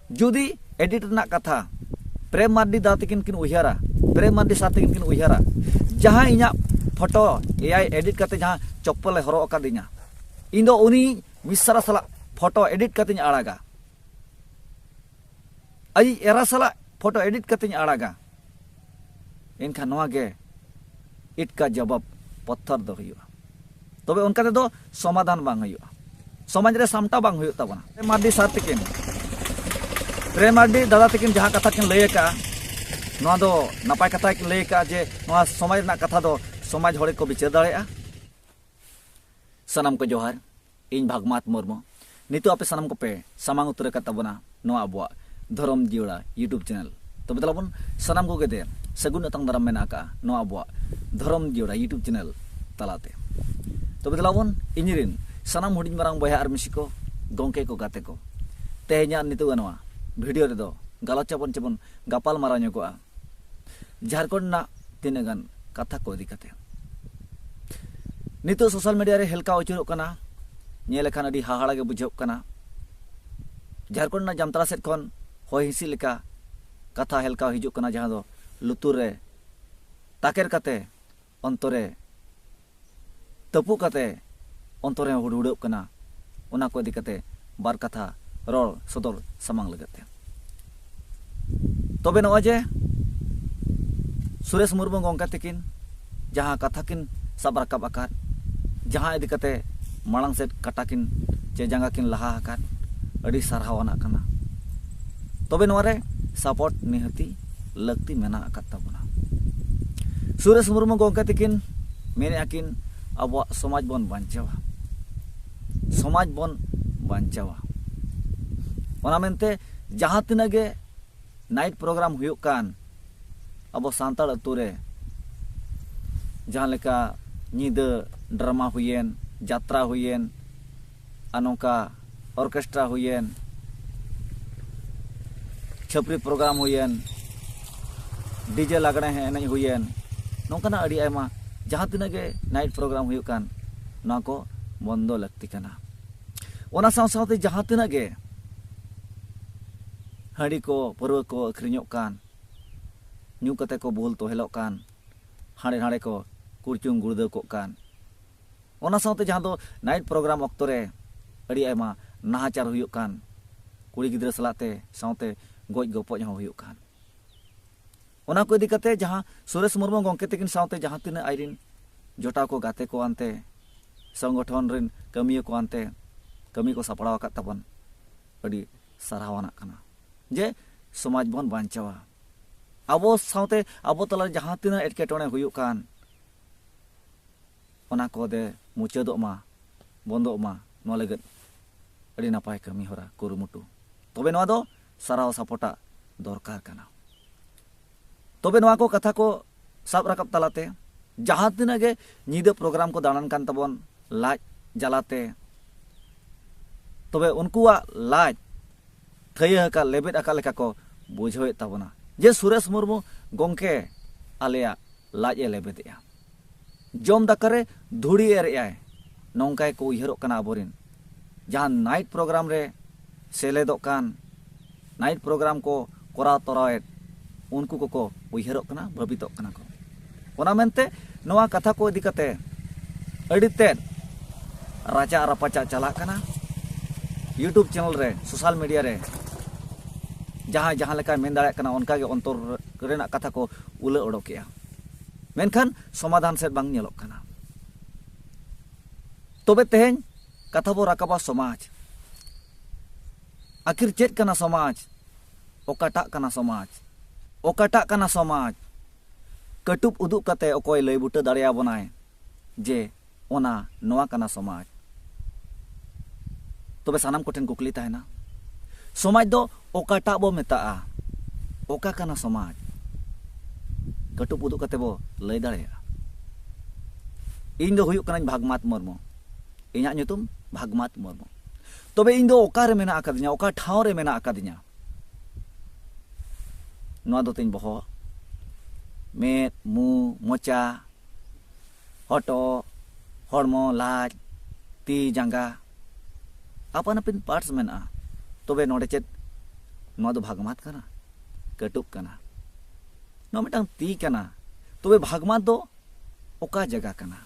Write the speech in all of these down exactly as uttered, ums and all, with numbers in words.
ᱡᱩᱫᱤ ᱮᱰᱤᱴ ᱨᱮᱱᱟᱜ ᱠᱟᱛᱷᱟ ᱯᱨᱮᱢ ᱢᱟᱨᱰᱤ ᱫᱟ ᱛᱟᱹᱠᱤᱱ ᱠᱤᱱ ᱩᱭᱦᱟᱹᱨᱟ, ᱯᱨᱮᱢ ᱢᱟᱨᱰᱤ ᱥᱟᱨ ᱛᱟᱹᱠᱤᱱ ᱠᱤᱱ ᱩᱭᱦᱟᱹᱨᱟ, ᱡᱟᱦᱟᱸ ᱤᱧᱟᱹᱜ ᱯᱷᱳᱴᱳ ᱮ ᱟᱭ ᱮᱰᱤᱴ ᱠᱟᱛᱮ ᱡᱟᱦᱟᱸ ᱪᱚᱯᱯᱚᱞᱮ ᱦᱚᱨᱚᱜ ᱟᱠᱟᱫᱤᱧᱟ, ᱤᱧ ᱫᱚ ᱩᱱᱤ ᱢᱤᱥᱨᱟ ᱥᱟᱞᱟᱜ ᱯᱷᱳᱴᱳ ᱮᱰᱤᱴ ᱠᱟᱛᱮᱧ ᱟᱲᱟᱜᱟ, ᱟᱡᱤᱡ ᱮᱨᱟ ᱥᱟᱞᱟᱜ ᱯᱷᱳᱴᱳ ᱮᱰᱤᱴ ᱠᱟᱛᱮᱧ ᱟᱲᱟᱜᱟ, ᱮᱱᱠᱷᱟᱱ ᱱᱚᱣᱟ ᱜᱮ ᱤᱴ ᱠᱟ ᱡᱟᱵᱟᱵ ᱯᱚᱛᱷᱚᱨ ᱫᱚ ᱦᱩᱭᱩᱜᱼᱟ᱾ ᱛᱚᱵᱮ ᱚᱱᱠᱟ ᱛᱮᱫᱚ ᱥᱚᱢᱟᱫᱷᱟᱱ ᱵᱟᱝ ᱦᱩᱭᱩᱜᱼᱟ, ᱥᱚᱢᱟᱡᱽ ᱨᱮ ᱥᱟᱢᱴᱟᱣ ᱵᱟᱝ ᱦᱩᱭᱩᱜ ᱛᱟᱵᱚᱱᱟ᱾ ᱯᱨᱮᱢ ᱢᱟᱨᱰᱤ ᱥᱟᱨ ᱛᱟᱹᱠᱤᱱ, ᱯᱨᱮᱢ ᱢᱟᱨᱰᱤ ᱫᱟᱫᱟ ᱛᱟᱹᱠᱤᱱ ᱡᱟᱦᱟᱸ ᱠᱟᱛᱷᱟ ᱠᱤᱱ ᱞᱟᱹᱭ ᱟᱠᱟᱫᱼᱟ, ᱱᱚᱣᱟ ᱫᱚ ᱱᱟᱯᱟᱭ ᱠᱟᱛᱷᱟ ᱠᱤᱱ ᱞᱟᱹᱭ ᱟᱠᱟᱫᱼᱟ ᱡᱮ ᱱᱚᱣᱟ ᱥᱚᱢᱟᱡᱽ ᱨᱮᱱᱟᱜ ᱠᱟᱛᱷᱟ ᱫᱚ ᱥᱚᱢᱟᱡᱽ ᱦᱚᱲ ᱜᱮᱠᱚ ᱵᱤᱪᱟᱹᱨ ᱫᱟᱲᱮᱭᱟᱜᱼᱟ᱾ ᱥᱟᱱᱟᱢ ᱠᱚ ᱡᱚᱦᱟᱨ, ᱤᱧ ᱵᱷᱟᱜᱽᱢᱟᱛ ᱢᱩᱨᱢᱩ᱾ ᱱᱤᱛᱚᱜ ᱟᱯᱮ ᱥᱟᱱᱟᱢ ᱠᱚᱯᱮ ᱥᱟᱢᱟᱝ ᱩᱛᱟᱹᱨ ᱟᱠᱟᱫ ᱛᱟᱵᱚᱱᱟ ᱱᱚᱣᱟ ᱟᱵᱚᱣᱟᱜ ᱫᱷᱚᱨᱚᱢ ᱡᱤᱭᱟᱹᱲᱟ YouTube ᱪᱮᱱᱮᱞ᱾ ᱛᱚᱵᱮ ᱫᱮᱞᱟ ᱵᱚᱱ ᱥᱟᱱᱟᱢ ᱠᱚᱜᱮ ᱫᱮ ᱥᱟᱹᱜᱩᱱ ᱟᱛᱟᱝ ᱫᱟᱨᱟᱢ ᱢᱮᱱᱟᱜ ᱟᱠᱟᱫᱼᱟ ᱱᱚᱣᱟ ᱟᱵᱚᱣᱟᱜ ᱫᱷᱚᱨᱚᱢ ᱡᱤᱭᱟᱹᱲᱟ YouTube ᱪᱮᱱᱮᱞ ᱛᱟᱞᱟᱛᱮ᱾ ᱛᱚᱵᱮ ᱫᱮᱞᱟ ᱵᱚᱱ ᱤᱧ ᱨᱤᱱ ᱥᱟᱱᱟᱢ ᱦᱩᱰᱤᱧ ᱢᱟᱨᱟᱝ ᱵᱚᱭᱦᱟ ᱟᱨ ᱢᱤᱥᱤ ᱠᱚ, ᱜᱚᱢᱠᱮ ᱠᱚ, ᱜᱟᱛᱮ ᱠᱚ, ᱛᱮᱦᱮᱧᱟᱜ ᱱᱤᱛᱚᱜ ᱱᱚᱣᱟ ᱵᱷᱤᱰᱤᱭᱳ ᱨᱮᱫᱚ ᱜᱟᱞᱚᱪ ᱟᱵᱚᱱ ᱪᱮᱵᱚᱱ ᱜᱟᱯᱟᱞ ᱢᱟᱨᱟᱣ ᱧᱚᱜᱚᱜᱼᱟ ᱡᱷᱟᱲᱠᱷᱚᱸᱰ ᱨᱮᱱᱟᱜ ᱛᱤᱱᱟᱹᱜ ᱜᱟᱱ ᱠᱟᱛᱷᱟ ᱠᱚ ᱤᱫᱤ ᱠᱟᱛᱮ᱾ ᱱᱤᱛᱚᱜ ᱥᱳᱥᱟᱞ ᱢᱤᱰᱤᱭᱟ ᱨᱮ ᱦᱮᱞᱠᱟᱣ ᱟᱹᱪᱩᱨᱚᱜ ᱠᱟᱱᱟ, ᱧᱮᱞ ᱞᱮᱠᱷᱟᱱ ᱟᱹᱰᱤ ᱦᱟᱦᱟᱲᱟ ᱜᱮ ᱵᱩᱡᱷᱟᱹᱜ ᱠᱟᱱᱟ᱾ ᱡᱷᱟᱲᱠᱷᱚᱸᱰ ᱨᱮᱱᱟᱜ ᱡᱟᱢᱛᱟᱲᱟ ᱥᱮᱫ ᱠᱷᱚᱱ ᱦᱚᱭ ᱦᱤᱸᱥᱤᱫ ᱞᱮᱠᱟ ᱠᱟᱛᱷᱟ ᱦᱮᱞᱠᱟᱣ ᱦᱤᱡᱩᱜ ᱠᱟᱱᱟ, ᱡᱟᱦᱟᱸ ᱫᱚ ᱞᱩᱛᱩᱨ ᱨᱮ ᱛᱟᱠᱮᱨ ᱠᱟᱛᱮ ᱚᱱᱛᱚᱨ ᱨᱮ ᱛᱟᱹᱯᱩᱜ ᱠᱟᱛᱮ ᱚᱱᱛᱚᱨ ᱨᱮ ᱦᱩᱲᱦᱩᱲᱟᱹᱜ ᱠᱟᱱᱟ᱾ ᱚᱱᱟ ᱠᱚ ᱤᱫᱤ ᱠᱟᱛᱮ ᱵᱟᱨ ᱠᱟᱛᱷᱟ ᱨᱚᱲ ᱥᱚᱫᱚᱨ ᱥᱟᱢᱟᱝ ᱞᱟᱹᱜᱤᱫ ᱛᱮ᱾ ᱛᱚᱵᱮ ᱱᱚᱜᱼᱚᱭ ᱡᱮ ᱥᱩᱨᱮᱥ ᱢᱩᱨᱢᱩ ᱜᱚᱢᱠᱮ ᱛᱟᱹᱠᱤᱱ ᱡᱟᱦᱟᱸ ᱠᱟᱛᱷᱟ ᱠᱤᱱ ᱥᱟᱵ ᱨᱟᱠᱟᱵ ᱟᱠᱟᱫ, ᱡᱟᱦᱟᱸ ᱤᱫᱤ ᱠᱟᱛᱮ ᱢᱟᱲᱟᱝ ᱥᱮᱫ ᱠᱟᱴᱟ ᱠᱤᱱ ᱪᱮ ᱡᱟᱸᱜᱟ ᱠᱤᱱ ᱞᱟᱦᱟ ᱟᱠᱟᱫ, ᱟᱹᱰᱤ ᱥᱟᱨᱦᱟᱣ ᱟᱱᱟᱜ ᱠᱟᱱᱟ᱾ ᱛᱚᱵᱮ ᱱᱚᱣᱟ ᱨᱮ ᱥᱟᱯᱳᱨᱴ ᱱᱤᱦᱟᱹᱛᱤ ᱞᱟᱹᱠᱛᱤ ᱢᱮᱱᱟᱜ ᱟᱠᱟᱫ ᱛᱟᱵᱚᱱᱟ᱾ ᱥᱩᱨᱮᱥ ᱢᱩᱨᱢᱩ ᱜᱚᱢᱠᱮ ᱛᱟᱹᱠᱤᱱ ᱢᱮᱱᱮᱫᱼᱟ ᱠᱤᱱ, ᱟᱵᱚᱣᱟᱜ ᱥᱚᱢᱟᱡᱽ ᱵᱚᱱ ᱵᱟᱧᱪᱟᱣᱟ, ᱥᱚᱢᱟᱡᱽ ᱵᱚᱱ ᱵᱟᱧᱪᱟᱣᱟ᱾ ᱚᱱᱟ ᱢᱮᱱᱛᱮ ᱡᱟᱦᱟᱸ ᱛᱤᱱᱟᱹᱜ ᱜᱮ ᱱᱟᱭᱤᱴ ᱯᱨᱳᱜᱨᱟᱢ ᱦᱩᱭᱩᱜ ᱠᱟᱱ ᱟᱵᱚ ᱥᱟᱱᱛᱟᱲ ᱟᱹᱛᱩ ᱨᱮ, ᱡᱟᱦᱟᱸ ᱞᱮᱠᱟ ᱧᱤᱫᱟᱹ ᱰᱨᱟᱢᱟ ᱦᱩᱭᱮᱱ, ᱡᱟᱛᱨᱟ ᱦᱩᱭᱮᱱ, ᱟᱨ ᱱᱚᱝᱠᱟ ᱚᱨᱠᱮᱥᱴᱨᱟ ᱦᱩᱭᱮᱱ, ᱪᱷᱟᱹᱯᱨᱤ ᱯᱨᱳᱜᱨᱟᱢ ᱦᱩᱭᱮᱱ, ᱰᱤᱡᱮ ᱞᱟᱜᱽᱲᱮ ᱮᱱᱮᱡ ᱦᱩᱭᱮᱱ, ᱱᱚᱝᱠᱟᱱᱟᱜ ᱟᱹᱰᱤ ᱟᱭᱢᱟ ᱡᱟᱦᱟᱸ ᱛᱤᱱᱟᱹᱜ ᱜᱮ ᱱᱟᱭᱤᱴ ᱯᱨᱳᱜᱨᱟᱢ ᱦᱩᱭᱩᱜ ᱠᱟᱱ, ᱱᱚᱣᱟ ᱠᱚ ᱵᱚᱱᱫᱚ ᱞᱟᱹᱠᱛᱤ ᱠᱟᱱᱟ᱾ ᱚᱱᱟ ᱥᱟᱶ ᱥᱟᱶᱛᱮ ᱡᱟᱦᱟᱸ ᱛᱤᱱᱟᱹᱜ ᱜᱮ ᱦᱟᱺᱰᱤ ᱠᱚ, ᱯᱟᱹᱨᱣᱟᱹ ᱠᱚ ᱟᱹᱠᱷᱨᱤᱧᱚᱜ ᱠᱟᱱ, ᱧᱩ ᱠᱟᱛᱮ ᱠᱚ ᱵᱩᱞ ᱛᱚᱦᱮᱞᱚᱜ ᱠᱟᱱ, ᱦᱟᱸᱰᱮ ᱱᱟᱰᱮ ᱠᱚ ᱠᱩᱲᱪᱩᱝ ᱜᱩᱲᱫᱟᱹ ᱠᱚᱜ ᱠᱟᱱ, ᱚᱱᱟ ᱥᱟᱶᱛᱮ ᱡᱟᱦᱟᱸ ᱫᱚ ᱱᱟᱭᱤᱴ ᱯᱨᱳᱜᱨᱟᱢ ᱚᱠᱛᱚ ᱨᱮ ᱟᱹᱰᱤ ᱟᱭᱢᱟ ᱱᱟᱦᱟᱪᱟᱨ ᱦᱩᱭᱩᱜ ᱠᱟᱱ, ᱠᱩᱲᱤ ᱜᱤᱫᱽᱨᱟᱹ ᱥᱟᱞᱟᱜ ᱛᱮ ᱥᱟᱶᱛᱮ ᱜᱚᱡ ᱜᱚᱯᱚᱡ ᱦᱚᱸ ᱦᱩᱭᱩᱜ ᱠᱟᱱ, ᱚᱱᱟ ᱠᱚ ᱤᱫᱤ ᱠᱟᱛᱮ ᱡᱟᱦᱟᱸ ᱥᱩᱨᱮᱥ ᱢᱩᱨᱢᱩ ᱜᱚᱢᱠᱮ ᱛᱟᱹᱠᱤᱱ ᱥᱟᱶᱛᱮ ᱡᱟᱦᱟᱸ ᱛᱤᱱᱟᱹᱜ ᱟᱡᱨᱤᱱ ᱡᱚᱴᱟᱣ ᱠᱚ, ᱜᱟᱛᱮ ᱠᱚ ᱟᱱᱛᱮ, ᱥᱚᱝᱜᱚᱴᱷᱚᱱ ᱨᱮᱱ ᱠᱟᱹᱢᱤᱭᱟᱹ ᱠᱚ ᱟᱱᱛᱮ ᱠᱟᱹᱢᱤ ᱠᱚ ᱥᱟᱯᱲᱟᱣ ᱟᱠᱟᱫ ᱛᱟᱵᱚᱱ, ᱟᱹᱰᱤ ᱥᱟᱨᱦᱟᱣ ᱟᱱᱟᱜ ᱠᱟᱱᱟ ᱡᱮ ᱥᱚᱢᱟᱡᱽ ᱵᱚᱱ ᱵᱟᱧᱪᱟᱣᱟ᱾ ᱟᱵᱚ ᱥᱟᱶᱛᱮ ᱟᱵᱚ ᱛᱟᱞᱟᱨᱮ ᱡᱟᱦᱟᱸ ᱛᱤᱱᱟᱹᱜ ᱮᱴᱠᱮᱴᱚᱬᱮ ᱦᱩᱭᱩᱜ ᱠᱟᱱ, ᱚᱱᱟ ᱠᱚᱫᱮ ᱢᱩᱪᱟᱹᱫᱚᱜ ᱢᱟ, ᱵᱚᱱᱫᱚᱜ ᱢᱟ, ᱱᱚᱣᱟ ᱞᱟᱹᱜᱤᱫ ᱟᱹᱰᱤ ᱱᱟᱯᱟᱭ ᱠᱟᱹᱢᱤ ᱦᱚᱨᱟ ᱠᱩᱨᱩᱢᱩᱴᱩ᱾ ᱛᱚᱵᱮ ᱱᱚᱣᱟ ᱫᱚ ᱥᱟᱨᱦᱟᱣ ᱥᱟᱯᱚᱴᱟᱜ ᱫᱚᱨᱠᱟᱨ ᱠᱟᱱᱟ᱾ ᱛᱚᱵᱮ ᱱᱚᱣᱟ ᱠᱚ ᱠᱟᱛᱷᱟ ᱠᱚ ᱥᱟᱵ ᱨᱟᱠᱟᱵ ᱛᱟᱞᱟᱛᱮ ᱡᱟᱦᱟᱸ ᱛᱤᱱᱟᱹᱜ ᱜᱮ ᱧᱤᱫᱟᱹ ᱯᱨᱳᱜᱨᱟᱢ ᱠᱚ ᱫᱟᱬᱟᱱ ᱠᱟᱱ ᱛᱟᱵᱚᱱ ᱞᱟᱡ ᱡᱟᱞᱟᱛᱮ, ᱛᱚᱵᱮ ᱩᱱᱠᱩᱣᱟᱜ ᱞᱟᱡ ᱛᱷᱟᱹᱭᱟᱹ ᱟᱠᱟᱫ, ᱞᱮᱵᱮᱫ ᱟᱠᱟᱫ ᱞᱮᱠᱟ ᱠᱚ ᱵᱩᱡᱷᱟᱹᱣᱮᱫ ᱛᱟᱵᱚᱱᱟ ᱡᱮ ᱥᱩᱨᱮᱥ ᱢᱩᱨᱢᱩ ᱜᱚᱢᱠᱮ ᱟᱞᱮᱭᱟᱜ ᱞᱟᱡ ᱮ ᱞᱮᱵᱮᱫᱮᱜᱼᱟ, ᱡᱚᱢ ᱫᱟᱠᱟᱨᱮ ᱫᱷᱩᱲᱤ ᱮᱨᱮᱜᱼᱟᱭ, ᱱᱚᱝᱠᱟ ᱜᱮᱠᱚ ᱩᱭᱦᱟᱹᱨᱚᱜ ᱠᱟᱱᱟ ᱟᱵᱚᱨᱮᱱ ᱡᱟᱦᱟᱸ ᱱᱟᱭᱤᱴ ᱯᱨᱳᱜᱨᱟᱢ ᱨᱮ ᱥᱮᱞᱮᱫᱚᱜ ᱠᱟᱱ, ᱱᱟᱭᱤᱴ ᱯᱨᱳᱜᱨᱟᱢ ᱠᱚ ᱠᱚᱨᱟᱣ ᱛᱚᱨᱟᱣᱮᱫ, ᱩᱱᱠᱩ ᱠᱚᱠᱚ ᱩᱭᱦᱟᱹᱨᱚᱜ ᱠᱟᱱᱟ, ᱵᱷᱟᱹᱵᱤᱛᱚᱜ ᱠᱟᱱᱟ ᱠᱚ᱾ ᱚᱱᱟ ᱢᱮᱱᱛᱮ ᱱᱚᱣᱟ ᱠᱟᱛᱷᱟ ᱠᱚ ᱤᱫᱤ ᱠᱟᱛᱮ ᱟᱹᱰᱤ ᱛᱮᱫ ᱨᱟᱪᱟᱜ ᱨᱟᱯᱟᱪᱟᱜ ᱪᱟᱞᱟᱜ ᱠᱟᱱᱟ᱾ YouTube ᱪᱮᱱᱮᱞ ᱨᱮ, ᱥᱳᱥᱟᱞ ᱢᱤᱰᱤᱭᱟ ᱨᱮ ᱡᱟᱦᱟᱸᱭ ᱡᱟᱦᱟᱸ ᱞᱮᱠᱟᱭ ᱢᱮᱱ ᱫᱟᱲᱮᱭᱟᱜ ᱠᱟᱱᱟ, ᱚᱱᱠᱟᱜᱮ ᱚᱱᱛᱚᱨ ᱨᱮᱱᱟᱜ ᱠᱟᱛᱷᱟ ᱠᱚ ᱩᱞᱟᱹ ᱚᱰᱚᱠᱮᱜᱼᱟ, ᱢᱮᱱᱠᱷᱟᱱ ᱥᱚᱢᱟᱫᱷᱟᱱ ᱥᱮᱫ ᱵᱟᱝ ᱧᱮᱞᱚᱜ ᱠᱟᱱᱟ᱾ ᱛᱚᱵᱮ ᱛᱮᱦᱮᱧ ᱠᱟᱛᱷᱟ ᱵᱚ ᱨᱟᱠᱟᱵᱟ ᱥᱚᱢᱟᱡᱽ᱾ ᱟᱹᱠᱷᱤᱨ ᱪᱮᱫ ᱠᱟᱱᱟ ᱥᱚᱢᱟᱡᱽ? ᱚᱠᱟᱴᱟᱜ ᱠᱟᱱᱟ ᱥᱚᱢᱟᱡᱽ? ᱚᱠᱟᱴᱟᱜ ᱠᱟᱱᱟ ᱥᱚᱢᱟᱡᱽ? ᱠᱟᱹᱴᱩᱵ ᱩᱫᱩᱜ ᱠᱟᱛᱮ ᱚᱠᱚᱭ ᱞᱟᱹᱭ ᱵᱩᱴᱟᱹ ᱫᱟᱲᱮᱭᱟᱵᱚᱱᱟᱭ ᱡᱮ ᱚᱱᱟ, ᱱᱚᱣᱟ ᱠᱟᱱᱟ ᱥᱚᱢᱟᱡᱽ? ᱛᱚᱵᱮ ᱥᱟᱱᱟᱢ ᱠᱚᱴᱷᱮᱱ ᱠᱩᱠᱞᱤ ᱛᱟᱦᱮᱱᱟ, ᱥᱚᱢᱟᱡᱽ ᱫᱚ ᱚᱠᱟᱴᱟᱜ ᱵᱚ ᱢᱮᱛᱟᱜᱼᱟ? ᱚᱠᱟ ᱠᱟᱱᱟ ᱥᱚᱢᱟᱡᱽ? ᱠᱟᱹᱴᱩᱵ ᱩᱫᱩᱜ ᱠᱟᱛᱮ ᱵᱚ ᱞᱟᱹᱭ ᱫᱟᱲᱮᱭᱟᱜᱼᱟ? ᱤᱧ ᱫᱚ ᱦᱩᱭᱩᱜ ᱠᱟᱹᱱᱟᱹᱧ ᱵᱷᱟᱜᱽᱢᱟᱛ ᱢᱩᱨᱢᱩ, ᱤᱧᱟᱹᱜ ᱧᱩᱛᱩᱢ ᱵᱷᱟᱜᱽᱢᱟᱛ ᱢᱩᱨᱢᱩ᱾ ᱛᱚᱵᱮ ᱤᱧ ᱫᱚ ᱚᱠᱟ ᱨᱮ ᱢᱮᱱᱟᱜ ᱟᱠᱟᱫᱤᱧᱟ, ᱚᱠᱟ ᱴᱷᱟᱶ ᱨᱮ ᱢᱮᱱᱟᱜ ᱟᱠᱟᱫᱤᱧᱟ? ᱱᱚᱣᱟ ᱫᱚ ᱛᱤᱧ ᱵᱚᱦᱚᱜ, ᱢᱮᱫ, ᱢᱩ, ᱢᱚᱪᱟ, ᱦᱚᱴᱚᱜ, ᱦᱚᱲᱢᱚ, ᱞᱟᱡ, ᱛᱤ, ᱡᱟᱸᱜᱟ, ᱟᱯᱟᱱ ᱟᱹᱯᱤᱱ ᱯᱟᱨᱴᱥ ᱢᱮᱱᱟᱜᱼᱟ᱾ ᱛᱚᱵᱮ ᱱᱚᱰᱮ ᱪᱮᱫ ᱱᱚᱣᱟ ᱫᱚ ᱵᱷᱟᱜᱽᱢᱟᱛ ᱠᱟᱱᱟ, ᱠᱟᱹᱴᱩᱵ ᱠᱟᱱᱟ, ᱱᱚᱣᱟ ᱢᱤᱫᱴᱟᱝ ᱛᱤ ᱠᱟᱱᱟ᱾ ᱛᱚᱵᱮ ᱵᱷᱟᱜᱽᱢᱟᱛ ᱫᱚ ᱚᱠᱟ ᱡᱟᱭᱜᱟ ᱠᱟᱱᱟ?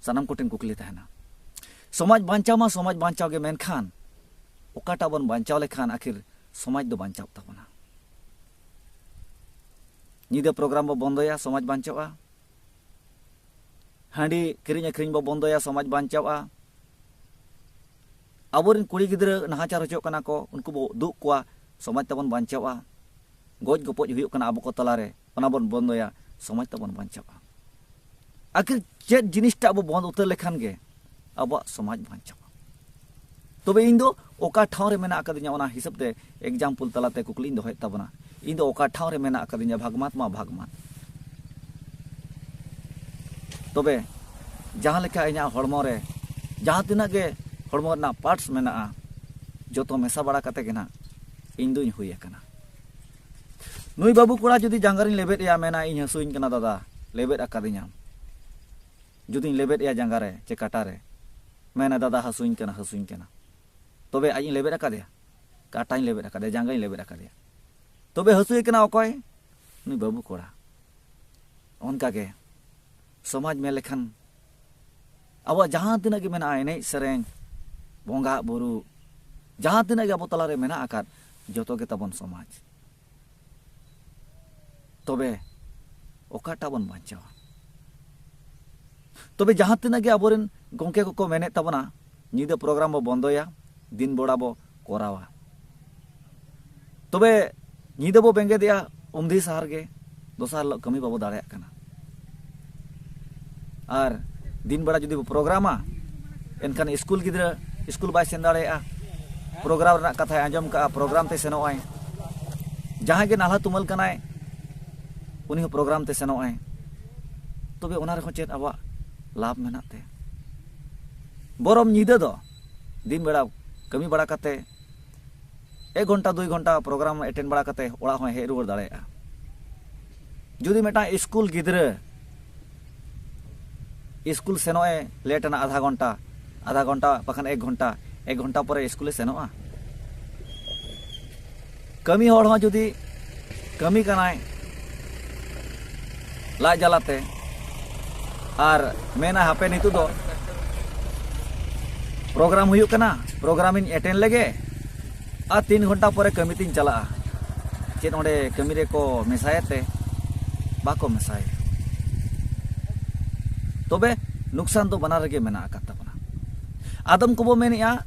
ᱥᱟᱱᱟᱢ ᱠᱚᱴᱷᱮᱱ ᱠᱩᱠᱞᱤ ᱛᱟᱦᱮᱱᱟ᱾ ᱥᱚᱢᱟᱡᱽ ᱵᱟᱧᱪᱟᱣ ᱢᱟ ᱥᱚᱢᱟᱡᱽ ᱵᱟᱧᱪᱟᱣ ᱜᱮ, ᱢᱮᱱᱠᱷᱟᱱ ᱚᱠᱟᱴᱟᱜ ᱵᱚᱱ ᱵᱟᱧᱪᱟᱣ ᱞᱮᱠᱷᱟᱱ ᱟᱹᱠᱷᱤᱨ ᱥᱚᱢᱟᱡᱽ ᱫᱚ ᱵᱟᱧᱪᱟᱣ ᱛᱟᱵᱚᱱᱟ? ᱧᱤᱫᱟᱹ ᱯᱨᱳᱜᱨᱟᱢ ᱵᱚ ᱵᱚᱱᱫᱚᱭᱟ, ᱥᱚᱢᱟᱡᱽ ᱵᱟᱧᱪᱟᱣᱼᱟ᱾ ᱦᱟᱺᱰᱤ ᱠᱤᱨᱤᱧ ᱟᱹᱠᱷᱨᱤᱧ ᱵᱚ ᱵᱚᱱᱫᱚᱭᱟ, ᱥᱚᱢᱟᱡᱽ ᱵᱟᱧᱪᱟᱣᱼᱟ᱾ ᱟᱵᱚᱨᱮᱱ ᱠᱩᱲᱤ ᱜᱤᱫᱽᱨᱟᱹ ᱱᱟᱦᱟᱪᱟᱨ ᱦᱚᱪᱚᱜ ᱠᱟᱱᱟ ᱠᱚ, ᱩᱱᱠᱩ ᱵᱚ ᱫᱩᱜ ᱠᱚᱣᱟ, ᱥᱚᱢᱟᱡᱽ ᱛᱟᱵᱚᱱ ᱵᱟᱧᱪᱟᱣᱼᱟ᱾ ᱜᱚᱡ ᱜᱚᱯᱚᱡ ᱦᱩᱭᱩᱜ ᱠᱟᱱᱟ ᱟᱵᱚ ᱠᱚ ᱛᱟᱞᱟᱨᱮ, ᱚᱱᱟ ᱵᱚᱱ ᱵᱚᱱᱫᱚᱭᱟ, ᱥᱚᱢᱟᱡᱽ ᱛᱟᱵᱚᱱ ᱵᱟᱧᱪᱟᱣᱼᱟ᱾ ᱟᱹᱠᱷᱤᱨ ᱪᱮᱫ ᱡᱤᱱᱤᱥᱴᱟᱜ ᱵᱚ ᱵᱚᱱᱫ ᱩᱛᱟᱹᱨ ᱞᱮᱠᱷᱟᱱ ᱜᱮ ᱟᱵᱚᱣᱟᱜ ᱥᱚᱢᱟᱡᱽ ᱵᱟᱧᱪᱟᱣᱼᱟ? ᱛᱚᱵᱮ ᱤᱧ ᱫᱚ ᱚᱠᱟ ᱴᱷᱟᱶ ᱨᱮ ᱢᱮᱱᱟᱜ ᱟᱠᱟᱫᱤᱧᱟ, ᱚᱱᱟ ᱦᱤᱥᱟᱹᱵ ᱛᱮ example ᱛᱟᱞᱟᱛᱮ ᱠᱩᱠᱞᱤᱧ ᱫᱚᱦᱚᱭᱮᱫ ᱛᱟᱵᱚᱱᱟ᱾ ᱤᱧ ᱫᱚ ᱚᱠᱟ ᱴᱷᱟᱶ ᱨᱮ ᱢᱮᱱᱟᱜ ᱟᱠᱟᱫᱤᱧᱟ, ᱵᱷᱟᱜᱽᱢᱟᱛ ᱢᱟ ᱵᱷᱟᱜᱽᱢᱟᱛ᱾ ᱛᱚᱵᱮ ᱡᱟᱦᱟᱸ ᱞᱮᱠᱟ ᱤᱧᱟᱹᱜ ᱦᱚᱲᱢᱚ ᱨᱮ ᱡᱟᱦᱟᱸ ᱛᱤᱱᱟᱹᱜ ᱜᱮ ᱦᱚᱲᱢᱚ ᱨᱮᱱᱟᱜ parts ᱢᱮᱱᱟᱜᱼᱟ, ᱡᱚᱛᱚ ᱢᱮᱥᱟ ᱵᱟᱲᱟ ᱠᱟᱛᱮ ᱜᱮ ᱱᱟᱜ ᱤᱧ ᱫᱩᱧ ᱦᱩᱭ ᱟᱠᱟᱱᱟ᱾ ᱱᱩᱭ ᱵᱟᱹᱵᱩ ᱠᱚᱲᱟ ᱡᱩᱫᱤ ᱡᱟᱸᱜᱟ ᱨᱤᱧ ᱞᱮᱵᱮᱫ ᱮᱭᱟ, ᱢᱮᱱᱟ, "ᱤᱧ ᱦᱟᱹᱥᱩᱧ ᱠᱟᱱᱟ ᱫᱟᱫᱟ, ᱞᱮᱵᱮᱫ ᱟᱠᱟᱫᱤᱧᱟᱢ᱾" ᱡᱩᱫᱤᱧ ᱞᱮᱵᱮᱫ ᱮᱭᱟ ᱡᱟᱸᱜᱟ ᱨᱮ ᱪᱮ ᱠᱟᱴᱟ ᱨᱮ, ᱢᱮᱱᱟ, "ᱫᱟᱫᱟ, ᱦᱟᱹᱥᱩᱧ ᱠᱟᱱᱟ, ᱦᱟᱹᱥᱩᱧ ᱠᱟᱱᱟ᱾" ᱛᱚᱵᱮ ᱟᱡ ᱤᱧ ᱞᱮᱵᱮᱫ ᱟᱠᱟᱫᱮᱭᱟ? ᱠᱟᱴᱟᱧ ᱞᱮᱵᱮᱫ ᱟᱠᱟᱫᱮᱭᱟ, ᱡᱟᱸᱜᱟᱧ ᱞᱮᱵᱮᱫ ᱟᱠᱟᱫᱮᱭᱟ᱾ ᱛᱚᱵᱮ ᱦᱟᱹᱥᱩᱭᱮ ᱠᱟᱱᱟ ᱚᱠᱚᱭ? ᱩᱱᱤ ᱵᱟᱹᱵᱩ ᱠᱚᱲᱟ᱾ ᱚᱱᱠᱟᱜᱮ ᱥᱚᱢᱟᱡᱽ ᱢᱮᱱ ᱞᱮᱠᱷᱟᱱ ᱟᱵᱚᱣᱟᱜ ᱡᱟᱦᱟᱸ ᱛᱤᱱᱟᱹᱜ ᱜᱮ ᱢᱮᱱᱟᱜᱼᱟ, ᱮᱱᱮᱡ ᱥᱮᱨᱮᱧ, ᱵᱚᱸᱜᱟ ᱵᱩᱨᱩ, ᱡᱟᱦᱟᱸ ᱛᱤᱱᱟᱹᱜ ᱜᱮ ᱟᱵᱚ ᱛᱟᱞᱟᱨᱮ ᱢᱮᱱᱟᱜ ᱟᱠᱟᱫ, ᱡᱚᱛᱚ ᱜᱮ ᱛᱟᱵᱚᱱ ᱥᱚᱢᱟᱡᱽ᱾ ᱛᱚᱵᱮ ᱚᱠᱟᱴᱟᱜ ᱵᱚᱱ ᱵᱟᱧᱪᱟᱣᱟ? ᱛᱚᱵᱮ ᱡᱟᱦᱟᱸ ᱛᱤᱱᱟᱹᱜ ᱜᱮ ᱟᱵᱚᱨᱮᱱ ᱜᱚᱢᱠᱮ ᱠᱚᱠᱚ ᱢᱮᱱᱮᱫ ᱛᱟᱵᱚᱱᱟ, ᱧᱤᱫᱟᱹ ᱯᱨᱳᱜᱨᱟᱢ ᱵᱚ ᱵᱚᱱᱫᱚᱭᱟ, ᱫᱤᱱ ᱵᱮᱲᱟ ᱵᱚ ᱠᱚᱨᱟᱣᱟ, ᱛᱚᱵᱮ ᱧᱤᱫᱟᱹ ᱵᱚ ᱵᱮᱸᱜᱮᱫᱮᱜᱼᱟ ᱩᱢᱫᱤ ᱥᱟᱦᱟᱨ ᱜᱮ, ᱫᱚᱥᱟᱨ ᱦᱤᱞᱳᱜ ᱠᱟᱹᱢᱤ ᱵᱟᱵᱚ ᱫᱟᱲᱮᱭᱟᱜ ᱠᱟᱱᱟ᱾ ᱟᱨ ᱫᱤᱱ ᱵᱮᱲᱟ ᱡᱩᱫᱤ ᱵᱚ ᱯᱨᱳᱜᱨᱟᱢᱟ, ᱮᱱᱠᱷᱟᱱ ᱥᱠᱩᱞ ᱜᱤᱫᱽᱨᱟᱹ ᱥᱠᱩᱞ ᱵᱟᱭ ᱥᱮᱱ ᱫᱟᱲᱮᱭᱟᱜᱼᱟ, ᱯᱨᱳᱜᱨᱟᱢ ᱨᱮᱱᱟᱜ ᱠᱟᱛᱷᱟᱭ ᱟᱸᱡᱚᱢ ᱠᱟᱜᱼᱟ, ᱯᱨᱳᱜᱨᱟᱢ ᱛᱮ ᱥᱮᱱᱚᱜᱼᱟᱭ᱾ ᱡᱟᱦᱟᱸᱭ ᱜᱮ ᱱᱟᱞᱦᱟ ᱛᱩᱢᱟᱹᱞ ᱠᱟᱱᱟᱭ, ᱩᱱᱤ ᱦᱚᱸ ᱯᱨᱳᱜᱨᱟᱢ ᱛᱮ ᱥᱮᱱᱚᱜᱼᱟᱭ᱾ ᱛᱚᱵᱮ ᱚᱱᱟ ᱨᱮᱦᱚᱸ ᱪᱮᱫ ᱟᱵᱚᱣᱟᱜ ᱞᱟᱵᱷ ᱢᱮᱱᱟᱜ ᱛᱮ? ᱵᱚᱨᱚᱢ ᱧᱤᱫᱟᱹ ᱫᱚ ᱫᱤᱱ ᱵᱮᱲᱟ ᱠᱟᱹᱢᱤ ᱵᱟᱲᱟ ᱠᱟᱛᱮ ᱮᱠ ᱜᱷᱚᱱᱴᱟ ᱫᱩᱭ ᱜᱷᱚᱱᱴᱟ ᱯᱨᱳᱜᱨᱟᱢ ᱮᱴᱮᱱᱰ ᱵᱟᱲᱟ ᱠᱟᱛᱮ ᱚᱲᱟᱜ ᱦᱚᱸᱭ ᱦᱮᱡ ᱨᱩᱣᱟᱹᱲ ᱫᱟᱲᱮᱭᱟᱜᱼᱟ᱾ ᱡᱩᱫᱤ ᱢᱤᱫᱴᱟᱝ ᱥᱠᱩᱞ ᱜᱤᱫᱽᱨᱟᱹ ᱥᱠᱩᱞ ᱥᱮᱱᱚᱜ ᱮ ᱞᱮᱴ ᱮᱱᱟ ᱟᱫᱷᱟ ᱜᱷᱚᱱᱴᱟ, ᱟᱫᱷᱟ ᱜᱷᱚᱱᱴᱟ ᱵᱟᱠᱷᱟᱱ ᱮᱠ ᱜᱷᱚᱱᱴᱟ, ᱮᱠ ᱜᱷᱚᱱᱴᱟ ᱯᱚᱨᱮ ᱥᱠᱩᱞᱮ ᱥᱮᱱᱚᱜᱼᱟ? ᱠᱟᱹᱢᱤ ᱦᱚᱲ ᱦᱚᱸ ᱡᱩᱫᱤ ᱠᱟᱹᱢᱤ ᱠᱟᱱᱟᱭ ᱞᱟᱡ ᱡᱟᱞᱟᱛᱮ ᱟᱨ ᱢᱮᱱᱟ, "ᱦᱟᱯᱮ, ᱱᱤᱛᱚᱜ ᱫᱚ ᱯᱨᱳᱜᱨᱟᱢ ᱦᱩᱭᱩᱜ ᱠᱟᱱᱟ, ᱯᱨᱳᱜᱨᱟᱢᱤᱧ ᱮᱴᱮᱱ ᱞᱮᱜᱮ, ᱟᱨ ᱛᱤᱱ ᱜᱷᱚᱱᱴᱟ ᱯᱚᱨᱮ ᱠᱟᱹᱢᱤ ᱛᱤᱧ ᱪᱟᱞᱟᱜᱼᱟ", ᱪᱮᱫ ᱚᱸᱰᱮ ᱠᱟᱹᱢᱤ ᱨᱮᱠᱚ ᱢᱮᱥᱟᱭᱮᱛᱮ? ᱵᱟᱠᱚ ᱢᱮᱥᱟᱭᱟ᱾ ᱛᱚᱵᱮ ᱱᱩᱠᱥᱟᱱ ᱫᱚ ᱵᱟᱱᱟᱨ ᱨᱮᱜᱮ ᱢᱮᱱᱟᱜ ᱟᱠᱟᱫ ᱛᱟᱵᱚᱱᱟ᱾ ᱟᱫᱚᱢ ᱠᱚᱵᱚ ᱢᱮᱱᱮᱜᱼᱟ,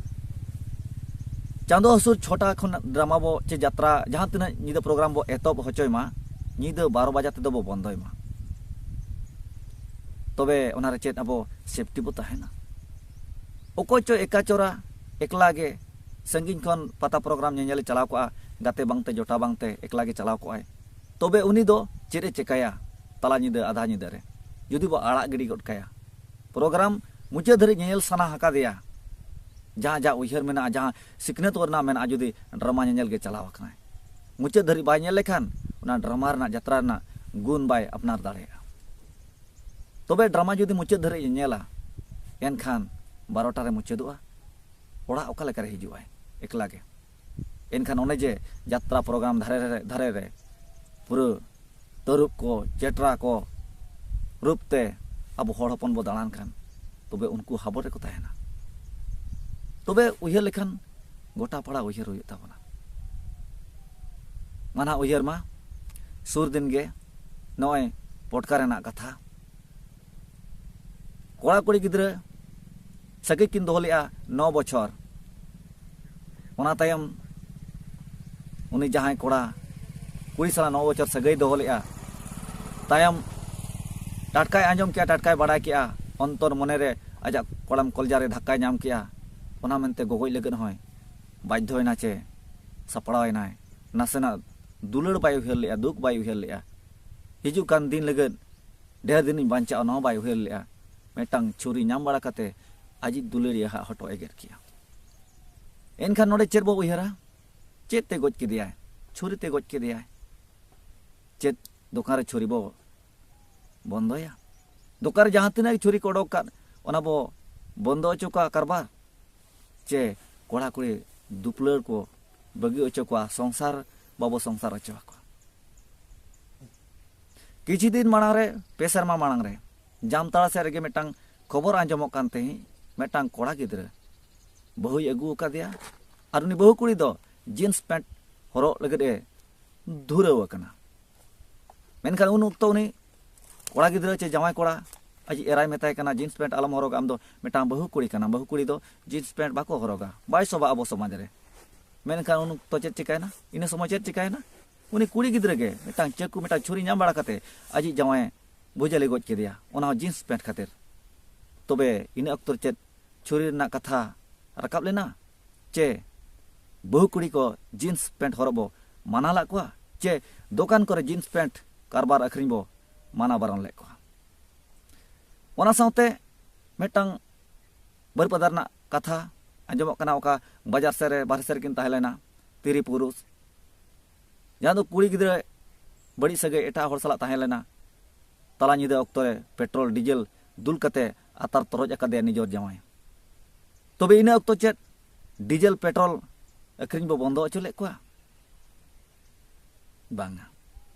ᱪᱟᱸᱫᱚ ᱦᱟᱹᱥᱩᱨ ᱪᱷᱚᱴᱟ ᱠᱷᱚᱱ ᱰᱨᱟᱢᱟ ᱵᱚ ᱪᱮ ᱡᱟᱛᱨᱟ, ᱡᱟᱦᱟᱸ ᱛᱤᱱᱟᱹᱜ ᱧᱤᱫᱟᱹ ᱯᱨᱳᱜᱨᱟᱢ ᱵᱚ ᱮᱛᱚᱦᱚᱵ ᱦᱚᱪᱚᱭ ᱢᱟ, ᱧᱤᱫᱟᱹ ᱵᱟᱨᱚ ᱵᱟᱡᱟ ᱛᱮᱫᱚ ᱵᱚ ᱵᱚᱱᱫᱚᱭ ᱢᱟ᱾ ᱛᱚᱵᱮ ᱚᱱᱟᱨᱮ ᱪᱮᱫ ᱟᱵᱚ ᱥᱮᱯᱴᱤ ᱵᱚ ᱛᱟᱦᱮᱱᱟ? ᱚᱠᱚᱭ ᱪᱚ ᱮᱠᱟᱪᱚᱨᱟ ᱮᱠᱞᱟ ᱜᱮ ᱥᱟᱺᱜᱤᱧ ᱠᱷᱚᱱ ᱯᱟᱛᱟ ᱯᱨᱳᱜᱨᱟᱢ ᱧᱮᱧᱮᱞᱮ ᱪᱟᱞᱟᱣ ᱠᱚᱜᱼᱟ, ᱜᱟᱛᱮ ᱵᱟᱝᱛᱮ ᱡᱚᱴᱟ ᱵᱟᱝᱛᱮ ᱮᱠᱞᱟ ᱜᱮ ᱪᱟᱞᱟᱣ ᱠᱚᱜᱼᱟᱭ, ᱛᱚᱵᱮ ᱩᱱᱤ ᱫᱚ ᱪᱮᱫ ᱮ ᱪᱮᱠᱟᱭᱟ? ᱛᱟᱞᱟ ᱧᱤᱫᱟᱹ, ᱟᱫᱷᱟ ᱧᱤᱫᱟᱹ ᱨᱮ ᱡᱩᱫᱤ ᱵᱚ ᱟᱲᱟᱜ ᱜᱤᱰᱤ ᱜᱚᱫ ᱠᱟᱭᱟ, ᱯᱨᱳᱜᱨᱟᱢ ᱢᱩᱪᱟᱹᱫ ᱫᱷᱟᱹᱨᱤᱡ ᱧᱮᱧᱮᱞ ᱥᱟᱱᱟ ᱟᱠᱟᱫᱮᱭᱟ, ᱡᱟᱦᱟᱸ ᱡᱟᱦᱟᱸ ᱩᱭᱦᱟᱹᱨ ᱢᱮᱱᱟᱜᱼᱟ, ᱡᱟᱦᱟᱸ ᱥᱤᱠᱷᱱᱟᱹᱛ ᱨᱮᱱᱟᱜ ᱢᱮᱱᱟᱜᱼᱟ, ᱡᱩᱫᱤ ᱰᱨᱟᱢᱟ ᱧᱮᱧᱮᱞ ᱜᱮ ᱪᱟᱞᱟᱣ ᱟᱠᱟᱱᱟᱭ, ᱢᱩᱪᱟᱹᱫ ᱫᱷᱟᱹᱨᱤᱡ ᱵᱟᱭ ᱧᱮᱞ ᱞᱮᱠᱷᱟᱱ ᱚᱱᱟ ᱰᱨᱟᱢᱟ ᱨᱮᱱᱟᱜ, ᱡᱟᱛᱨᱟ ᱨᱮᱱᱟᱜ ᱜᱩᱱ ᱵᱟᱭ ᱟᱯᱱᱟᱨ ᱫᱟᱲᱮᱭᱟᱜᱼᱟ᱾ ᱛᱚᱵᱮ ᱰᱨᱟᱢᱟ ᱡᱩᱫᱤ ᱢᱩᱪᱟᱹᱫ ᱫᱷᱟᱹᱨᱤᱡ ᱮ ᱧᱮᱞᱟ, ᱮᱱᱠᱷᱟᱱ ᱵᱟᱨᱚᱴᱟ ᱨᱮ ᱢᱩᱪᱟᱹᱫᱚᱜᱼᱟ᱾ ᱚᱲᱟᱜ ᱚᱠᱟ ᱞᱮᱠᱟᱨᱮ ᱦᱤᱡᱩᱜᱼᱟᱭ ᱮᱠᱞᱟ ᱜᱮ? ᱮᱱᱠᱷᱟᱱ ᱚᱱᱮ ᱡᱮ ᱡᱟᱛᱨᱟ ᱯᱨᱳᱜᱨᱟᱢ ᱫᱷᱟᱨᱮ ᱨᱮ, ᱫᱷᱟᱨᱮ ᱨᱮ ᱯᱩᱨᱟᱹ ᱛᱟᱹᱨᱩᱵ ᱠᱚ, ᱪᱮᱴᱨᱟ ᱠᱚ ᱨᱩᱯ ᱛᱮ ᱟᱵᱚ ᱦᱚᱲ ᱦᱚᱯᱚᱱ ᱵᱚ ᱫᱟᱬᱟᱱ ᱠᱷᱟᱱ, ᱛᱚᱵᱮ ᱩᱱᱠᱩ ᱦᱟᱵᱚᱲ ᱨᱮᱠᱚ ᱛᱟᱦᱮᱱᱟ᱾ ᱛᱚᱵᱮ ᱩᱭᱦᱟᱹᱨ ᱞᱮᱠᱷᱟᱱ ᱜᱚᱴᱟ ᱯᱟᱲᱟ ᱩᱭᱦᱟᱹᱨ ᱦᱩᱭᱩᱜ ᱛᱟᱵᱚᱱᱟ᱾ ᱢᱟ ᱱᱟᱦᱟᱜ ᱩᱭᱦᱟᱹᱨ ᱢᱟ, ᱥᱩᱨ ᱫᱤᱱ ᱜᱮ ᱱᱚᱜᱼᱚᱭ ᱯᱚᱴᱠᱟ ᱨᱮᱱᱟᱜ ᱠᱟᱛᱷᱟ, ᱠᱚᱲᱟ ᱠᱩᱲᱤ ᱜᱤᱫᱽᱨᱟᱹ ᱥᱟᱹᱜᱟᱹᱭ ᱠᱤᱱ ᱫᱚᱦᱚ ᱞᱮᱫᱼᱟ ᱱᱚ ᱵᱚᱪᱷᱚᱨ᱾ ᱚᱱᱟ ᱛᱟᱭᱚᱢ ᱩᱱᱤ ᱡᱟᱦᱟᱸᱭ ᱠᱚᱲᱟ ᱠᱩᱲᱤ ᱥᱟᱞᱟᱜ ᱱᱚ ᱵᱚᱪᱷᱚᱨ ᱥᱟᱹᱜᱟᱹᱭ ᱫᱚᱦᱚ ᱞᱮᱫᱼᱟ, ᱛᱟᱭᱚᱢ ᱴᱟᱴᱠᱟᱭ ᱟᱸᱡᱚᱢ ᱠᱮᱜᱼᱟ, ᱴᱟᱴᱠᱟᱭ ᱵᱟᱲᱟᱭ ᱠᱮᱜᱼᱟ, ᱚᱱᱛᱚᱨ ᱢᱚᱱᱮ ᱨᱮ ᱟᱡᱟᱜ ᱠᱚᱲᱟᱢ ᱠᱚᱞᱡᱟ ᱨᱮ ᱫᱷᱟᱠᱠᱟᱭ ᱧᱟᱢ ᱠᱮᱜᱼᱟ᱾ ᱚᱱᱟ ᱢᱮᱱᱛᱮ ᱜᱚᱜᱚᱡ ᱞᱟᱹᱜᱤᱫ ᱦᱚᱸᱭ ᱵᱟᱫᱽᱫᱷᱚᱭᱮᱱᱟ ᱪᱮ ᱥᱟᱯᱲᱟᱣᱮᱱᱟᱭ᱾ ᱱᱟᱥᱮᱱᱟᱜ ᱫᱩᱞᱟᱹᱲ ᱵᱟᱭ ᱩᱭᱦᱟᱹᱨ ᱞᱮᱜᱼᱟ, ᱫᱩᱠ ᱵᱟᱭ ᱩᱭᱦᱟᱹᱨ ᱞᱮᱜᱼᱟ, ᱦᱤᱡᱩᱜ ᱠᱟᱱ ᱫᱤᱱ ᱞᱟᱹᱜᱤᱫ ᱰᱷᱮᱨ ᱫᱤᱱᱤᱧ ᱵᱟᱧᱪᱟᱜᱼᱟ, ᱱᱚᱣᱟ ᱵᱟᱭ ᱩᱭᱦᱟᱹᱨ ᱞᱮᱜᱼᱟ᱾ ᱢᱤᱫᱴᱟᱝ ᱪᱷᱩᱨᱤ ᱧᱟᱢ ᱵᱟᱲᱟ ᱠᱟᱛᱮ ᱟᱡᱤᱡ ᱫᱩᱞᱟᱹᱲᱤᱭᱟᱹ ᱦᱟᱜ ᱦᱚᱴᱚᱜ ᱮ ᱜᱮᱫ ᱠᱮᱜᱼᱟ᱾ ᱮᱱᱠᱷᱟᱱ ᱱᱚᱰᱮ ᱪᱮᱫ ᱵᱚ ᱩᱭᱦᱟᱹᱨᱟ? ᱪᱮᱫ ᱛᱮ ᱜᱚᱡ ᱠᱮᱫᱮᱭᱟᱭ? ᱪᱷᱩᱨᱤ ᱛᱮ ᱜᱚᱡ ᱠᱮᱫᱮᱭᱟᱭ᱾ ᱪᱮᱫ ᱫᱚᱠᱟᱱ ᱨᱮ ᱪᱷᱩᱨᱤ ᱵᱚ ᱵᱚᱱᱫᱚᱭᱟ? ᱫᱚᱠᱟᱱ ᱨᱮ ᱡᱟᱦᱟᱸ ᱛᱤᱱᱟᱹᱜ ᱪᱷᱩᱨᱤ ᱠᱚ ᱚᱰᱚᱠ ᱠᱟᱫ, ᱚᱱᱟ ᱵᱚ ᱵᱚᱱᱫᱚ ᱦᱚᱪᱚ ᱠᱟᱜᱼᱟ ᱠᱟᱨᱵᱟᱨ? ᱪᱮ ᱠᱚᱲᱟ ᱠᱩᱲᱤ ᱫᱩᱯᱞᱟᱹᱲ ᱠᱚ ᱵᱟᱹᱜᱤ ᱦᱚᱪᱚ ᱠᱚᱣᱟ, ᱥᱚᱝᱥᱟᱨ ᱵᱟᱵᱚ ᱥᱚᱝᱥᱟᱨ ᱦᱚᱪᱚ ᱟᱠᱚᱣᱟ᱾ ᱠᱤᱪᱷᱩ ᱫᱤᱱ ᱢᱟᱲᱟᱝ ᱨᱮ, ᱯᱮ ᱥᱮᱨᱢᱟ ᱢᱟᱲᱟᱝ ᱨᱮ ᱡᱟᱢᱛᱟᱲᱟ ᱥᱮᱫ ᱨᱮᱜᱮ ᱢᱤᱫᱴᱟᱝ ᱠᱷᱚᱵᱚᱨ ᱟᱸᱡᱚᱢᱚᱜ ᱠᱟᱱ ᱛᱟᱦᱮᱸᱫ, ᱢᱤᱫᱴᱟᱝ ᱠᱚᱲᱟ ᱜᱤᱫᱽᱨᱟᱹ ᱵᱟᱹᱦᱩᱭ ᱟᱹᱜᱩ ᱟᱠᱟᱫᱮᱭᱟ ᱟᱨ ᱩᱱᱤ ᱵᱟᱹᱦᱩ ᱠᱩᱲᱤ ᱫᱚ ᱡᱤᱱᱥ ᱯᱮᱱᱴ ᱦᱚᱨᱚᱜ ᱞᱟᱹᱜᱤᱫ ᱮ ᱫᱷᱩᱨᱟᱹᱣ ᱟᱠᱟᱱᱟ᱾ ᱢᱮᱱᱠᱷᱟᱱ ᱩᱱ ᱚᱠᱛᱚ ᱩᱱᱤ ᱠᱚᱲᱟ ᱜᱤᱫᱽᱨᱟᱹ ᱪᱮ ᱡᱟᱶᱟᱭ ᱠᱚᱲᱟ ᱟᱡᱤᱡ ᱮᱨᱟᱭ ᱢᱮᱛᱟᱭ ᱠᱟᱱᱟ, "ᱡᱤᱱᱥ ᱯᱮᱱᱴ ᱟᱞᱚᱢ ᱦᱚᱨᱚᱜᱟ, ᱟᱢ ᱫᱚ ᱢᱤᱫᱴᱟᱝ ᱵᱟᱹᱦᱩ ᱠᱩᱲᱤ ᱠᱟᱱᱟᱢ, ᱵᱟᱹᱦᱩ ᱠᱩᱲᱤ ᱫᱚ ᱡᱤᱱᱥ ᱯᱮᱱᱴ ᱵᱟᱠᱚ ᱦᱚᱨᱚᱜᱟ, ᱵᱟᱭ ᱥᱚᱵᱷᱟᱜᱼᱟ ᱟᱵᱚ ᱥᱚᱢᱟᱡᱽ ᱨᱮ᱾" ᱢᱮᱱᱠᱷᱟᱱ ᱩᱱ ᱚᱠᱛᱚ ᱪᱮᱫ ᱪᱤᱠᱟᱹᱭᱮᱱᱟ? ᱤᱱᱟᱹ ᱥᱚᱢᱚᱭ ᱪᱮᱫ ᱪᱤᱠᱟᱹᱭᱮᱱᱟ? ᱩᱱᱤ ᱠᱩᱲᱤ ᱜᱤᱫᱽᱨᱟᱹ ᱜᱮ ᱢᱤᱫᱴᱟᱝ ᱪᱟᱹᱠᱩ, ᱢᱤᱫᱴᱟᱝ ᱪᱷᱩᱨᱤ ᱧᱟᱢ ᱵᱟᱲᱟ ᱠᱟᱛᱮ ᱟᱡᱤᱡ ᱡᱟᱶᱟᱭ ᱵᱷᱩᱡᱟᱹᱞᱤ ᱜᱚᱡ ᱠᱮᱫᱮᱭᱟ, ᱚᱱᱟ ᱦᱚᱸ ᱡᱤᱱᱥ ᱯᱮᱱᱴ ᱠᱷᱟᱹᱛᱤᱨ᱾ ᱛᱚᱵᱮ ᱤᱱᱟᱹ ᱚᱠᱛᱚ ᱨᱮ ᱪᱮᱫ ᱪᱷᱩᱨᱤ ᱨᱮᱱᱟᱜ ᱠᱟᱛᱷᱟ ᱨᱟᱠᱟᱵ ᱞᱮᱱᱟ? ᱪᱮ ᱵᱟᱹᱦᱩ ᱠᱩᱲᱤ ᱠᱚ ᱡᱤᱱᱥ ᱯᱮᱱᱴ ᱦᱚᱨᱚᱜ ᱵᱚ ᱢᱟᱱᱟ ᱞᱮᱫ ᱠᱚᱣᱟ? ᱪᱮ ᱫᱚᱠᱟᱱ ᱠᱚᱨᱮ ᱡᱤᱱᱥ ᱯᱮᱱᱴ ᱠᱟᱨᱵᱟᱨ ᱟᱹᱠᱷᱨᱤᱧ ᱵᱚ ᱢᱟᱱᱟ ᱵᱟᱨᱚᱱ ᱞᱮᱫ ᱠᱚᱣᱟ? ᱚᱱᱟ ᱥᱟᱶᱛᱮ ᱢᱤᱫᱴᱟᱝ ᱵᱟᱹᱨᱯᱟᱫᱟ ᱨᱮᱱᱟᱜ ᱠᱟᱛᱷᱟ ᱟᱸᱡᱚᱢᱚᱜ ᱠᱟᱱᱟ, ᱚᱠᱟ ᱵᱟᱡᱟᱨ ᱥᱮᱫ ᱨᱮ, ᱵᱟᱦᱨᱮ ᱥᱮᱫ ᱨᱮᱠᱤᱱ ᱛᱟᱦᱮᱸ ᱞᱮᱱᱟ ᱛᱤᱨᱤ ᱯᱩᱨᱩᱥ, ᱡᱟᱦᱟᱸ ᱫᱚ ᱠᱩᱲᱤ ᱜᱤᱫᱽᱨᱟᱹ ᱵᱟᱹᱲᱤᱡ ᱥᱟᱹᱜᱟᱹᱭ ᱮᱴᱟᱜ ᱦᱚᱲ ᱥᱟᱞᱟᱜ ᱛᱟᱦᱮᱸ ᱞᱮᱱᱟ᱾ ᱛᱟᱞᱟ ᱧᱤᱫᱟᱹ ᱚᱠᱛᱚ ᱨᱮ ᱯᱮᱴᱨᱳᱞ ᱰᱤᱡᱮᱞ ᱫᱩᱞ ᱠᱟᱛᱮ ᱟᱛᱟᱨ ᱛᱚᱨᱚᱡ ᱟᱠᱟᱫᱮᱭᱟ ᱱᱤᱡᱚᱨ ᱡᱟᱶᱟᱭ᱾ ᱛᱚᱵᱮ ᱤᱱᱟᱹ ᱚᱠᱛᱚ ᱪᱮᱫ ᱰᱤᱡᱮᱞ ᱯᱮᱴᱨᱳᱞ ᱟᱹᱠᱷᱨᱤᱧ ᱵᱚ ᱵᱚᱱᱫᱚ ᱦᱚᱪᱚ ᱞᱮᱫ ᱠᱚᱣᱟ? ᱵᱟᱝᱟ᱾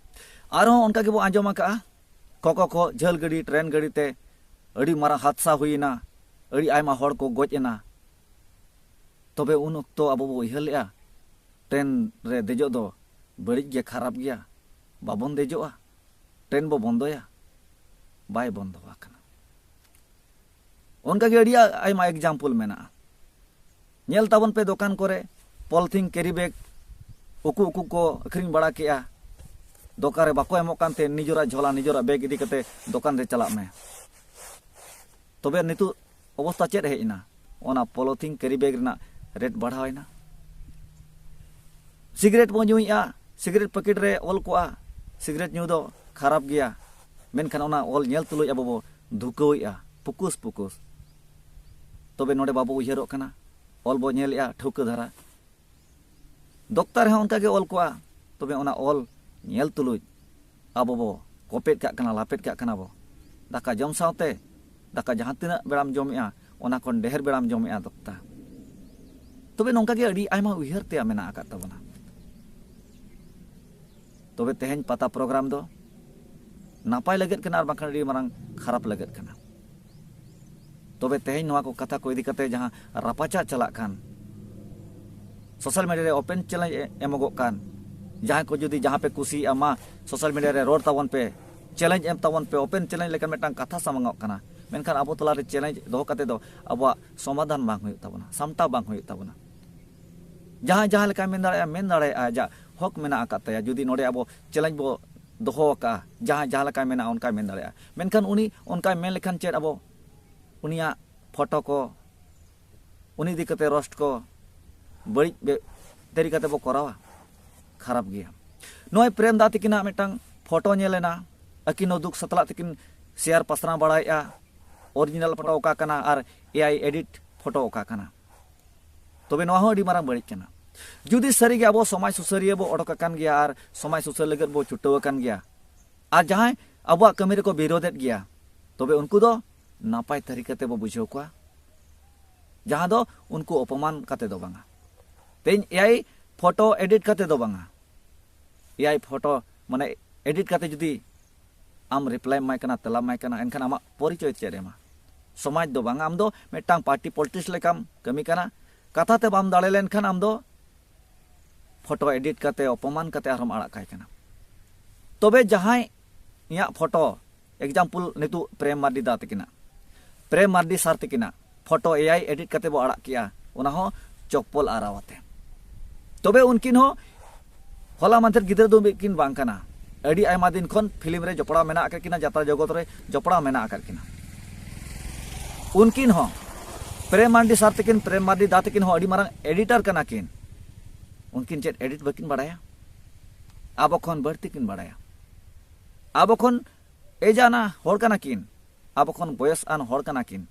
ᱟᱨᱦᱚᱸ ᱚᱱᱠᱟ ᱜᱮᱵᱚ ᱟᱸᱡᱚᱢ ᱟᱠᱟᱜᱼᱟ, ᱠᱚᱠᱚ ᱠᱚ ᱡᱷᱟᱹᱞ ᱜᱟᱹᱰᱤ, ᱴᱨᱮᱱ ᱜᱟᱹᱰᱤ ᱛᱮ ᱟᱹᱰᱤ ᱢᱟᱨᱟᱝ ᱦᱟᱫᱥᱟ ᱦᱩᱭᱮᱱᱟ, ᱟᱹᱰᱤ ᱟᱭᱢᱟ ᱦᱚᱲ ᱠᱚ ᱜᱚᱡ ᱮᱱᱟ᱾ ᱛᱚᱵᱮ ᱩᱱ ᱚᱠᱛᱚ ᱟᱵᱚ ᱵᱚ ᱩᱭᱦᱟᱹᱨ ᱞᱮᱜᱼᱟ, ᱴᱨᱮᱱ ᱨᱮ ᱫᱮᱡᱚᱜ ᱫᱚ ᱵᱟᱹᱲᱤᱡ ᱜᱮ, ᱠᱷᱟᱨᱟᱯ ᱜᱮᱭᱟ, ᱵᱟᱵᱚᱱ ᱫᱮᱡᱚᱜᱼᱟ, ᱴᱨᱮᱱ ᱵᱚ ᱵᱚᱱᱫᱚᱭᱟ? ᱵᱟᱭ ᱵᱚᱱᱫᱚ ᱟᱠᱟᱱᱟ᱾ ᱚᱱᱠᱟᱜᱮ ᱟᱹᱰᱤ ᱟᱭᱢᱟ ᱮᱠᱡᱟᱢᱯᱚᱞ ᱢᱮᱱᱟᱜᱼᱟ᱾ ᱧᱮᱞ ᱛᱟᱵᱚᱱ ᱯᱮ, ᱫᱚᱠᱟᱱ ᱠᱚᱨᱮ ᱯᱚᱞᱛᱷᱤᱱ ᱠᱮᱨᱤ ᱵᱮᱜᱽ ᱩᱠᱩ ᱩᱠᱩ ᱠᱚ ᱟᱹᱠᱷᱨᱤᱧ ᱵᱟᱲᱟ ᱠᱮᱜᱼᱟ᱾ ᱫᱚᱠᱟᱱ ᱨᱮ ᱵᱟᱠᱚ ᱮᱢᱚᱜ ᱠᱟᱱ ᱛᱮ ᱱᱤᱡᱮᱨᱟᱜ ᱡᱷᱚᱞᱟ, ᱱᱤᱡᱮᱨᱟᱜ ᱵᱮᱜᱽ ᱤᱫᱤ ᱠᱟᱛᱮ ᱫᱚᱠᱟᱱ ᱨᱮ ᱪᱟᱞᱟᱜ ᱢᱮ᱾ ᱛᱚᱵᱮ ᱱᱤᱛᱚᱜ ᱚᱵᱚᱥᱛᱟ ᱪᱮᱫ ᱦᱮᱡ ᱮᱱᱟ? ᱚᱱᱟ ᱯᱚᱞᱤᱛᱷᱤᱱ ᱠᱮᱨᱤ ᱵᱮᱜᱽ ᱨᱮᱱᱟᱜ ᱨᱮᱴ ᱵᱟᱲᱦᱟᱣ ᱮᱱᱟ᱾ ᱥᱤᱜᱟᱨᱮᱴ ᱵᱚᱱ ᱧᱩᱭᱮᱫᱼᱟ, ᱥᱤᱜᱟᱨᱮᱴ ᱯᱮᱠᱮᱴ ᱨᱮ ᱚᱞ ᱠᱚᱜᱼᱟ, ᱥᱤᱜᱟᱨᱮᱴ ᱧᱩ ᱫᱚ ᱠᱷᱟᱨᱟᱯ ᱜᱮᱭᱟ, ᱢᱮᱱᱠᱷᱟᱱ ᱚᱱᱟ ᱚᱞ ᱧᱮᱞ ᱛᱩᱞᱩᱡ ᱟᱵᱚ ᱵᱚ ᱫᱷᱩᱠᱟᱹᱣᱮᱫᱼᱟ ᱯᱩᱠᱩᱥ ᱯᱩᱠᱩᱥ᱾ ᱛᱚᱵᱮ ᱱᱚᱰᱮ ᱵᱟᱵᱚ ᱩᱭᱦᱟᱹᱨᱚᱜ ᱠᱟᱱᱟ, ᱚᱞ ᱵᱚ ᱧᱮᱞᱮᱫᱼᱟ ᱴᱷᱟᱹᱣᱠᱟᱹ ᱫᱷᱟᱨᱟ, ᱫᱚᱠᱛᱟ ᱨᱮᱦᱚᱸ ᱚᱱᱠᱟ ᱜᱮ ᱚᱞ ᱠᱚᱜᱼᱟ, ᱛᱚᱵᱮ ᱚᱱᱟ ᱚᱞ ᱧᱮᱞ ᱛᱩᱞᱩᱡ ᱟᱵᱚ ᱵᱚ ᱠᱚᱯᱮᱫ ᱠᱟᱜ ᱠᱟᱱᱟ, ᱞᱟᱯᱮᱫ ᱠᱟᱜ ᱠᱟᱱᱟ ᱵᱚ᱾ ᱫᱟᱠᱟ ᱡᱚᱢ ᱥᱟᱶᱛᱮ ᱫᱟᱠᱟ ᱡᱟᱦᱟᱸ ᱛᱤᱱᱟᱹᱜ ᱵᱮᱲᱟᱢ ᱡᱚᱢᱮᱜᱼᱟ, ᱚᱱᱟ ᱠᱷᱚᱱ ᱰᱷᱮᱨ ᱵᱮᱲᱟᱢ ᱡᱚᱢᱮᱜᱼᱟ ᱫᱚᱠᱛᱟ᱾ ᱛᱚᱵᱮ ᱱᱚᱝᱠᱟ ᱜᱮ ᱟᱹᱰᱤ ᱟᱭᱢᱟ ᱩᱭᱦᱟᱹᱨ ᱛᱮᱭᱟᱜ ᱢᱮᱱᱟᱜ ᱟᱠᱟᱫ ᱛᱟᱵᱚᱱᱟ᱾ ᱛᱚᱵᱮ ᱛᱮᱦᱮᱧ ᱯᱟᱛᱟ ᱯᱨᱳᱜᱨᱟᱢ ᱫᱚ ᱱᱟᱯᱟᱭ ᱞᱟᱹᱜᱤᱫ ᱠᱟᱱᱟ ᱟᱨ ᱵᱟᱝᱠᱷᱟᱱ ᱟᱹᱰᱤ ᱢᱟᱨᱟᱝ ᱠᱷᱟᱨᱟᱯ ᱞᱟᱹᱜᱤᱫ ᱠᱟᱱᱟ᱾ ᱛᱚᱵᱮ ᱛᱮᱦᱮᱧ ᱱᱚᱣᱟ ᱠᱚ ᱠᱟᱛᱷᱟ ᱠᱚ ᱤᱫᱤ ᱠᱟᱛᱮ ᱡᱟᱦᱟᱸ ᱨᱟᱯᱟᱪᱟᱜ ᱪᱟᱞᱟᱜ ᱠᱟᱱ, ᱥᱳᱥᱟᱞ ᱢᱤᱰᱤᱭᱟ ᱨᱮ ᱳᱯᱮᱱ ᱪᱮᱞᱮᱧᱡᱽ ᱮ-, ᱮᱢᱚᱜᱚᱜ ᱠᱟᱱ, ᱡᱟᱦᱟᱸᱭ ᱠᱚ ᱡᱩᱫᱤ ᱡᱟᱦᱟᱸ ᱯᱮ ᱠᱩᱥᱤᱭᱟᱜᱼᱟ, ᱢᱟ ᱥᱳᱥᱟᱞ ᱢᱤᱰᱤᱭᱟ ᱨᱮ ᱨᱚᱲ ᱛᱟᱵᱚᱱ ᱯᱮ, ᱪᱮᱞᱮᱧᱡᱽ ᱮᱢ ᱛᱟᱵᱚᱱ ᱯᱮ, ᱳᱯᱮᱱ ᱪᱮᱞᱮᱧᱡᱽ ᱞᱮᱠᱟᱱ ᱢᱤᱫᱴᱟᱝ ᱠᱟᱛᱷᱟ ᱥᱟᱢᱟᱝᱚᱜ ᱠᱟᱱᱟ᱾ ᱢᱮᱱᱠᱷᱟᱱ ᱟᱵᱚ ᱛᱟᱞᱟᱨᱮ ᱪᱮᱞᱮᱧᱡᱽ ᱫᱚᱦᱚ ᱠᱟᱛᱮ ᱫᱚ ᱟᱵᱚᱣᱟᱜ ᱥᱚᱢᱟᱫᱷᱟᱱ ᱵᱟᱝ ᱦᱩᱭᱩᱜ ᱛᱟᱵᱚᱱᱟ, ᱥᱟᱢᱴᱟᱣ ᱵᱟᱝ ᱦᱩᱭᱩᱜ ᱛᱟᱵᱚᱱᱟ᱾ ᱡᱟᱦᱟᱸᱭ ᱡᱟᱦᱟᱸ ᱞᱮᱠᱟᱭ ᱢᱮᱱ ᱫᱟᱲᱮᱭᱟᱜᱼᱟ, ᱢᱮᱱ ᱫᱟᱲᱮᱭᱟᱜᱼᱟ, ᱟᱡᱟᱜ ᱦᱚᱠ ᱢᱮᱱᱟᱜ ᱟᱠᱟᱫ ᱛᱟᱭᱟ᱾ ᱡᱩᱫᱤ ᱱᱚᱰᱮ ᱟᱵᱚ ᱪᱮᱞᱮᱧᱡᱽ ᱵᱚ ᱫᱚᱦᱚ ᱟᱠᱟᱫᱼᱟ, ᱡᱟᱦᱟᱸᱭ ᱡᱟᱦᱟᱸ ᱞᱮᱠᱟᱭ ᱢᱮᱱᱟ ᱚᱱᱠᱟᱭ ᱢᱮᱱ ᱫᱟᱲᱮᱭᱟᱜᱼᱟ, ᱢᱮᱱᱠᱷᱟᱱ ᱩᱱᱤ ᱚᱱᱠᱟᱭ ᱢᱮᱱ ᱞᱮᱠᱷᱟᱱ ᱪᱮᱫ ᱟᱵᱚ ᱩᱱᱤᱭᱟᱜ ᱯᱷᱳᱴᱳ ᱠᱚ, ᱩᱱᱤ ᱤᱫᱤ ᱠᱟᱛᱮ ᱨᱳᱥᱴ ᱠᱚ ᱵᱟᱹᱲᱤᱡ ᱵᱮ-, ᱛᱟᱹᱨᱤᱠᱟ ᱛᱮᱵᱚ ᱠᱚᱨᱟᱣᱟ? ᱠᱷᱟᱨᱟᱯ ᱜᱮᱭᱟ᱾ ᱱᱚᱜᱼᱚᱭ ᱯᱨᱮᱢ ᱫᱟ ᱛᱤᱠᱤᱱᱟᱜ ᱢᱤᱫᱴᱟᱝ ᱯᱷᱳᱴᱳ ᱧᱮᱞ ᱮᱱᱟ, ᱟᱹᱠᱤᱱ ᱦᱚᱸ ᱫᱩᱠ ᱥᱟᱛᱞᱟᱜ ᱛᱮᱠᱤᱱ ᱥᱮᱭᱟᱨ ᱯᱟᱥᱱᱟᱣ ᱵᱟᱲᱟᱭᱮᱫᱼᱟ, ᱚᱨᱤᱡᱤᱱᱟᱞ ᱯᱷᱳᱴᱳ ᱚᱠᱟ ᱠᱟᱱᱟ ᱟᱨ ᱮ ᱟᱭ ᱮᱰᱤᱴ ᱯᱷᱳᱴᱳ ᱚᱠᱟ ᱠᱟᱱᱟ? ᱛᱚᱵᱮ ᱱᱚᱣᱟ ᱦᱚᱸ ᱟᱹᱰᱤ ᱢᱟᱨᱟᱝ ᱵᱟᱹᱲᱤᱡ ᱠᱟᱱᱟ᱾ ᱡᱩᱫᱤ ᱥᱟᱹᱨᱤᱜᱮ ᱟᱵᱚ ᱥᱚᱢᱟᱡᱽ ᱥᱩᱥᱟᱹᱨᱤᱭᱟᱹ ᱵᱚ ᱚᱰᱚᱠ ᱟᱠᱟᱱ ᱜᱮᱭᱟ ᱟᱨ ᱥᱚᱢᱟᱡᱽ ᱥᱩᱥᱟᱹᱨ ᱞᱟᱹᱜᱤᱫ ᱵᱚ ᱪᱷᱩᱴᱟᱹᱣ ᱟᱠᱟᱱ ᱜᱮᱭᱟ, ᱟᱨ ᱡᱟᱦᱟᱸᱭ ᱟᱵᱚᱣᱟᱜ ᱠᱟᱹᱢᱤ ᱨᱮᱠᱚ ᱵᱤᱨᱳᱫᱮᱫ ᱜᱮᱭᱟ, ᱛᱚᱵᱮ ᱩᱱᱠᱩ ᱫᱚ ᱱᱟᱯᱟᱭ ᱛᱟᱹᱨᱤᱠᱟ ᱛᱮᱵᱚ ᱵᱩᱡᱷᱟᱹᱣ ᱠᱚᱣᱟ, ᱡᱟᱦᱟᱸ ᱫᱚ ᱩᱱᱠᱩ ᱚᱯᱚᱢᱟᱱ ᱠᱟᱛᱮ ᱫᱚ ᱵᱟᱝᱟ᱾ ᱛᱮᱦᱮᱧ ᱮ ᱟᱭ ᱯᱷᱳᱴᱳ ᱮᱰᱤᱴ ᱠᱟᱛᱮ ᱫᱚ ᱵᱟᱝᱟ, ᱮ ᱟᱭ ᱯᱷᱳᱴᱳ ᱢᱟᱱᱮ ᱮᱰᱤᱴ ᱠᱟᱛᱮ ᱡᱩᱫᱤ ᱟᱢ ᱨᱤᱯᱞᱟᱭ ᱮᱢᱟᱭ ᱠᱟᱱᱟ, ᱛᱮᱞᱟᱢ ᱮᱢᱟᱭ ᱠᱟᱱᱟ, ᱮᱱᱠᱷᱟᱱ ᱟᱢᱟᱜ ᱯᱚᱨᱤᱪᱚᱭ ᱪᱮᱫ ᱮᱢᱟ? ᱥᱚᱢᱟᱡᱽ ᱫᱚ ᱵᱟᱝᱟ, ᱟᱢ ᱫᱚ ᱢᱤᱫᱴᱟᱝ ᱯᱟᱨᱴᱤ ᱯᱚᱞᱤᱴᱤᱠᱥ ᱞᱮᱠᱟᱢ ᱠᱟᱹᱢᱤ ᱠᱟᱱᱟ᱾ ᱠᱟᱛᱷᱟ ᱛᱮ ᱵᱟᱢ ᱫᱟᱲᱮ ᱞᱮᱱᱠᱷᱟᱱ ᱟᱢ ᱫᱚ ᱯᱷᱳᱴᱳ ᱮᱰᱤᱴ ᱠᱟᱛᱮ ᱚᱯᱚᱢᱟᱱ ᱠᱟᱛᱮ ᱟᱨᱦᱚᱸᱢ ᱟᱲᱟᱜ ᱠᱟᱭ ᱠᱟᱱᱟ᱾ ᱛᱚᱵᱮ ᱡᱟᱦᱟᱸᱭ ᱤᱧᱟᱹᱜ ᱯᱷᱳᱴᱳ, ᱮᱠᱡᱟᱢᱯᱚᱞ ᱱᱤᱛᱚᱜ ᱯᱨᱮᱢ ᱢᱟᱨᱰᱤ ᱫᱟ ᱛᱟᱹᱠᱤᱱᱟᱜ, ᱯᱨᱮᱢ ᱢᱟᱨᱰᱤ ᱥᱟᱨ ᱛᱟᱹᱠᱤᱱᱟᱜ ᱯᱷᱳᱴᱳ ᱮ ᱟᱭ ᱮᱰᱤᱴ ᱠᱟᱛᱮ ᱵᱚ ᱟᱲᱟᱜ ᱠᱮᱜᱼᱟ, ᱚᱱᱟ ᱦᱚᱸ ᱪᱚᱯᱯᱚᱞ ᱟᱨᱟᱣ ᱟᱛᱮ᱾ ᱛᱚᱵᱮ ᱩᱱᱠᱤᱱ ᱦᱚᱸ ᱦᱚᱞᱟ ᱢᱟᱫᱷᱮᱨ ᱜᱤᱫᱽᱨᱟᱹ ᱫᱚ ᱢᱤᱫᱠᱤᱱ ᱵᱟᱝ ᱠᱟᱱᱟ, ᱟᱹᱰᱤ ᱟᱭᱢᱟ ᱫᱤᱱ ᱠᱷᱚᱱ ᱯᱷᱤᱞᱢ ᱨᱮ ᱡᱚᱯᱲᱟᱣ ᱢᱮᱱᱟᱜ ᱟᱠᱟᱫ ᱠᱤᱱᱟ, ᱡᱟᱛᱨᱟ ᱡᱚᱜᱚᱛ ᱨᱮ ᱡᱚᱯᱲᱟᱣ ᱢᱮᱱᱟᱜ ᱟᱠᱟᱫ ᱠᱤᱱᱟ᱾ ᱩᱱᱠᱤᱱ ᱦᱚᱸ, ᱯᱨᱮᱢ ᱢᱟᱨᱰᱤ ᱥᱟᱨ ᱛᱟᱹᱠᱤᱱ, ᱯᱨᱮᱢ ᱢᱟᱨᱰᱤ ᱫᱟ ᱛᱟᱹᱠᱤᱱ ᱦᱚᱸ ᱟᱹᱰᱤ ᱢᱟᱨᱟᱝ ᱮᱰᱤᱴᱟᱨ ᱠᱟᱱᱟ ᱠᱤᱱ᱾ ᱩᱱᱠᱤᱱ ᱪᱮᱫ ᱮᱰᱤᱴ ᱵᱟᱹᱠᱤᱱ ᱵᱟᱲᱟᱭᱟ? ᱟᱵᱚ ᱠᱷᱚᱱ ᱵᱟᱹᱲᱛᱤ ᱠᱤᱱ ᱵᱟᱲᱟᱭᱟ᱾ ᱟᱵᱚ ᱠᱷᱚᱱ ᱮᱡᱟᱱᱟ ᱦᱚᱲ ᱠᱟᱱᱟ ᱠᱤᱱ᱾ ᱟᱵᱚ ᱠᱷᱚᱱ ᱵᱚᱭᱮᱥ ᱟᱱ ᱦᱚᱲ ᱠᱟᱱᱟ ᱠᱤᱱ᱾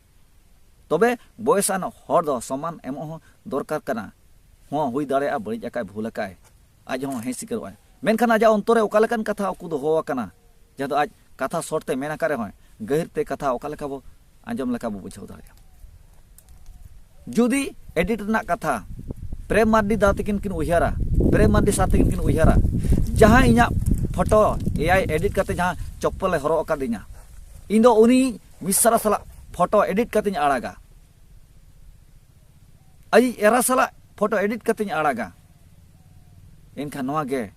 ᱛᱚᱵᱮ ᱵᱚᱭᱮᱥ ᱟᱱ ᱦᱚᱲ ᱫᱚ ᱥᱚᱢᱢᱟᱱ ᱮᱢᱚᱜ ᱦᱚᱸ ᱫᱚᱨᱠᱟᱨ ᱠᱟᱱᱟ᱾ ᱦᱚᱸ, ᱦᱩᱭ ᱫᱟᱲᱮᱭᱟᱜᱼᱟ ᱵᱟᱹᱲᱤᱡ ᱟᱠᱟᱫ, ᱵᱷᱩᱞ ᱟᱠᱟᱫ, ᱟᱡ ᱦᱚᱸ ᱦᱮᱸ ᱥᱤᱠᱟᱹᱨᱚᱜᱼᱟᱭ, ᱢᱮᱱᱠᱷᱟᱱ ᱟᱡᱟᱜ ᱚᱱᱛᱚᱨ ᱨᱮ ᱚᱠᱟ ᱞᱮᱠᱟᱱ ᱠᱟᱛᱷᱟ ᱩᱠᱩ ᱫᱚᱦᱚ ᱟᱠᱟᱱᱟ, ᱡᱟᱦᱟᱸ ᱫᱚ ᱟᱡ ᱠᱟᱛᱷᱟ ᱥᱚᱴ ᱛᱮ ᱢᱮᱱ ᱟᱠᱟᱫ ᱨᱮᱦᱚᱸ ᱜᱟᱹᱦᱤᱨ ᱛᱮ ᱠᱟᱛᱷᱟ ᱚᱠᱟ ᱞᱮᱠᱟ ᱵᱚ ᱟᱸᱡᱚᱢ ᱞᱮᱠᱟ ᱵᱚ ᱵᱩᱡᱷᱟᱹᱣ ᱫᱟᱲᱮᱭᱟᱜᱼᱟ᱾ ᱡᱩᱫᱤ ᱮᱰᱤᱴ ᱨᱮᱱᱟᱜ ᱠᱟᱛᱷᱟ ᱯᱨᱮᱢ ᱢᱟᱨᱰᱤ ᱫᱟ ᱛᱟᱹᱠᱤᱱ ᱠᱤᱱ ᱩᱭᱦᱟᱹᱨᱟ, ᱯᱨᱮᱢ ᱢᱟᱨᱰᱤ ᱥᱟᱨ ᱛᱟᱹᱠᱤᱱ ᱠᱤᱱ ᱩᱭᱦᱟᱹᱨᱟ, ᱡᱟᱦᱟᱸ ᱤᱧᱟᱹᱜ ᱯᱷᱳᱴᱳ ᱮ ᱟᱭ ᱮᱰᱤᱴ ᱠᱟᱛᱮ ᱡᱟᱦᱟᱸ ᱪᱚᱯᱯᱚᱞᱮ ᱦᱚᱨᱚᱜ ᱟᱠᱟᱫᱤᱧᱟ, ᱤᱧ ᱫᱚ ᱩᱱᱤ ᱢᱤᱥᱨᱟ ᱥᱟᱞᱟᱜ ᱯᱷᱳᱴᱳ ᱮᱰᱤᱴ ᱠᱟᱛᱮᱧ ᱟᱲᱟᱜᱟ, ᱟᱡᱤᱡ ᱮᱨᱟ ᱥᱟᱞᱟᱜ ᱯᱷᱳᱴᱳ ᱮᱰᱤᱴ ᱠᱟᱛᱮᱧ ᱟᱲᱟᱜᱟ, ᱮᱱᱠᱷᱟᱱ ᱱᱚᱣᱟ ᱜᱮ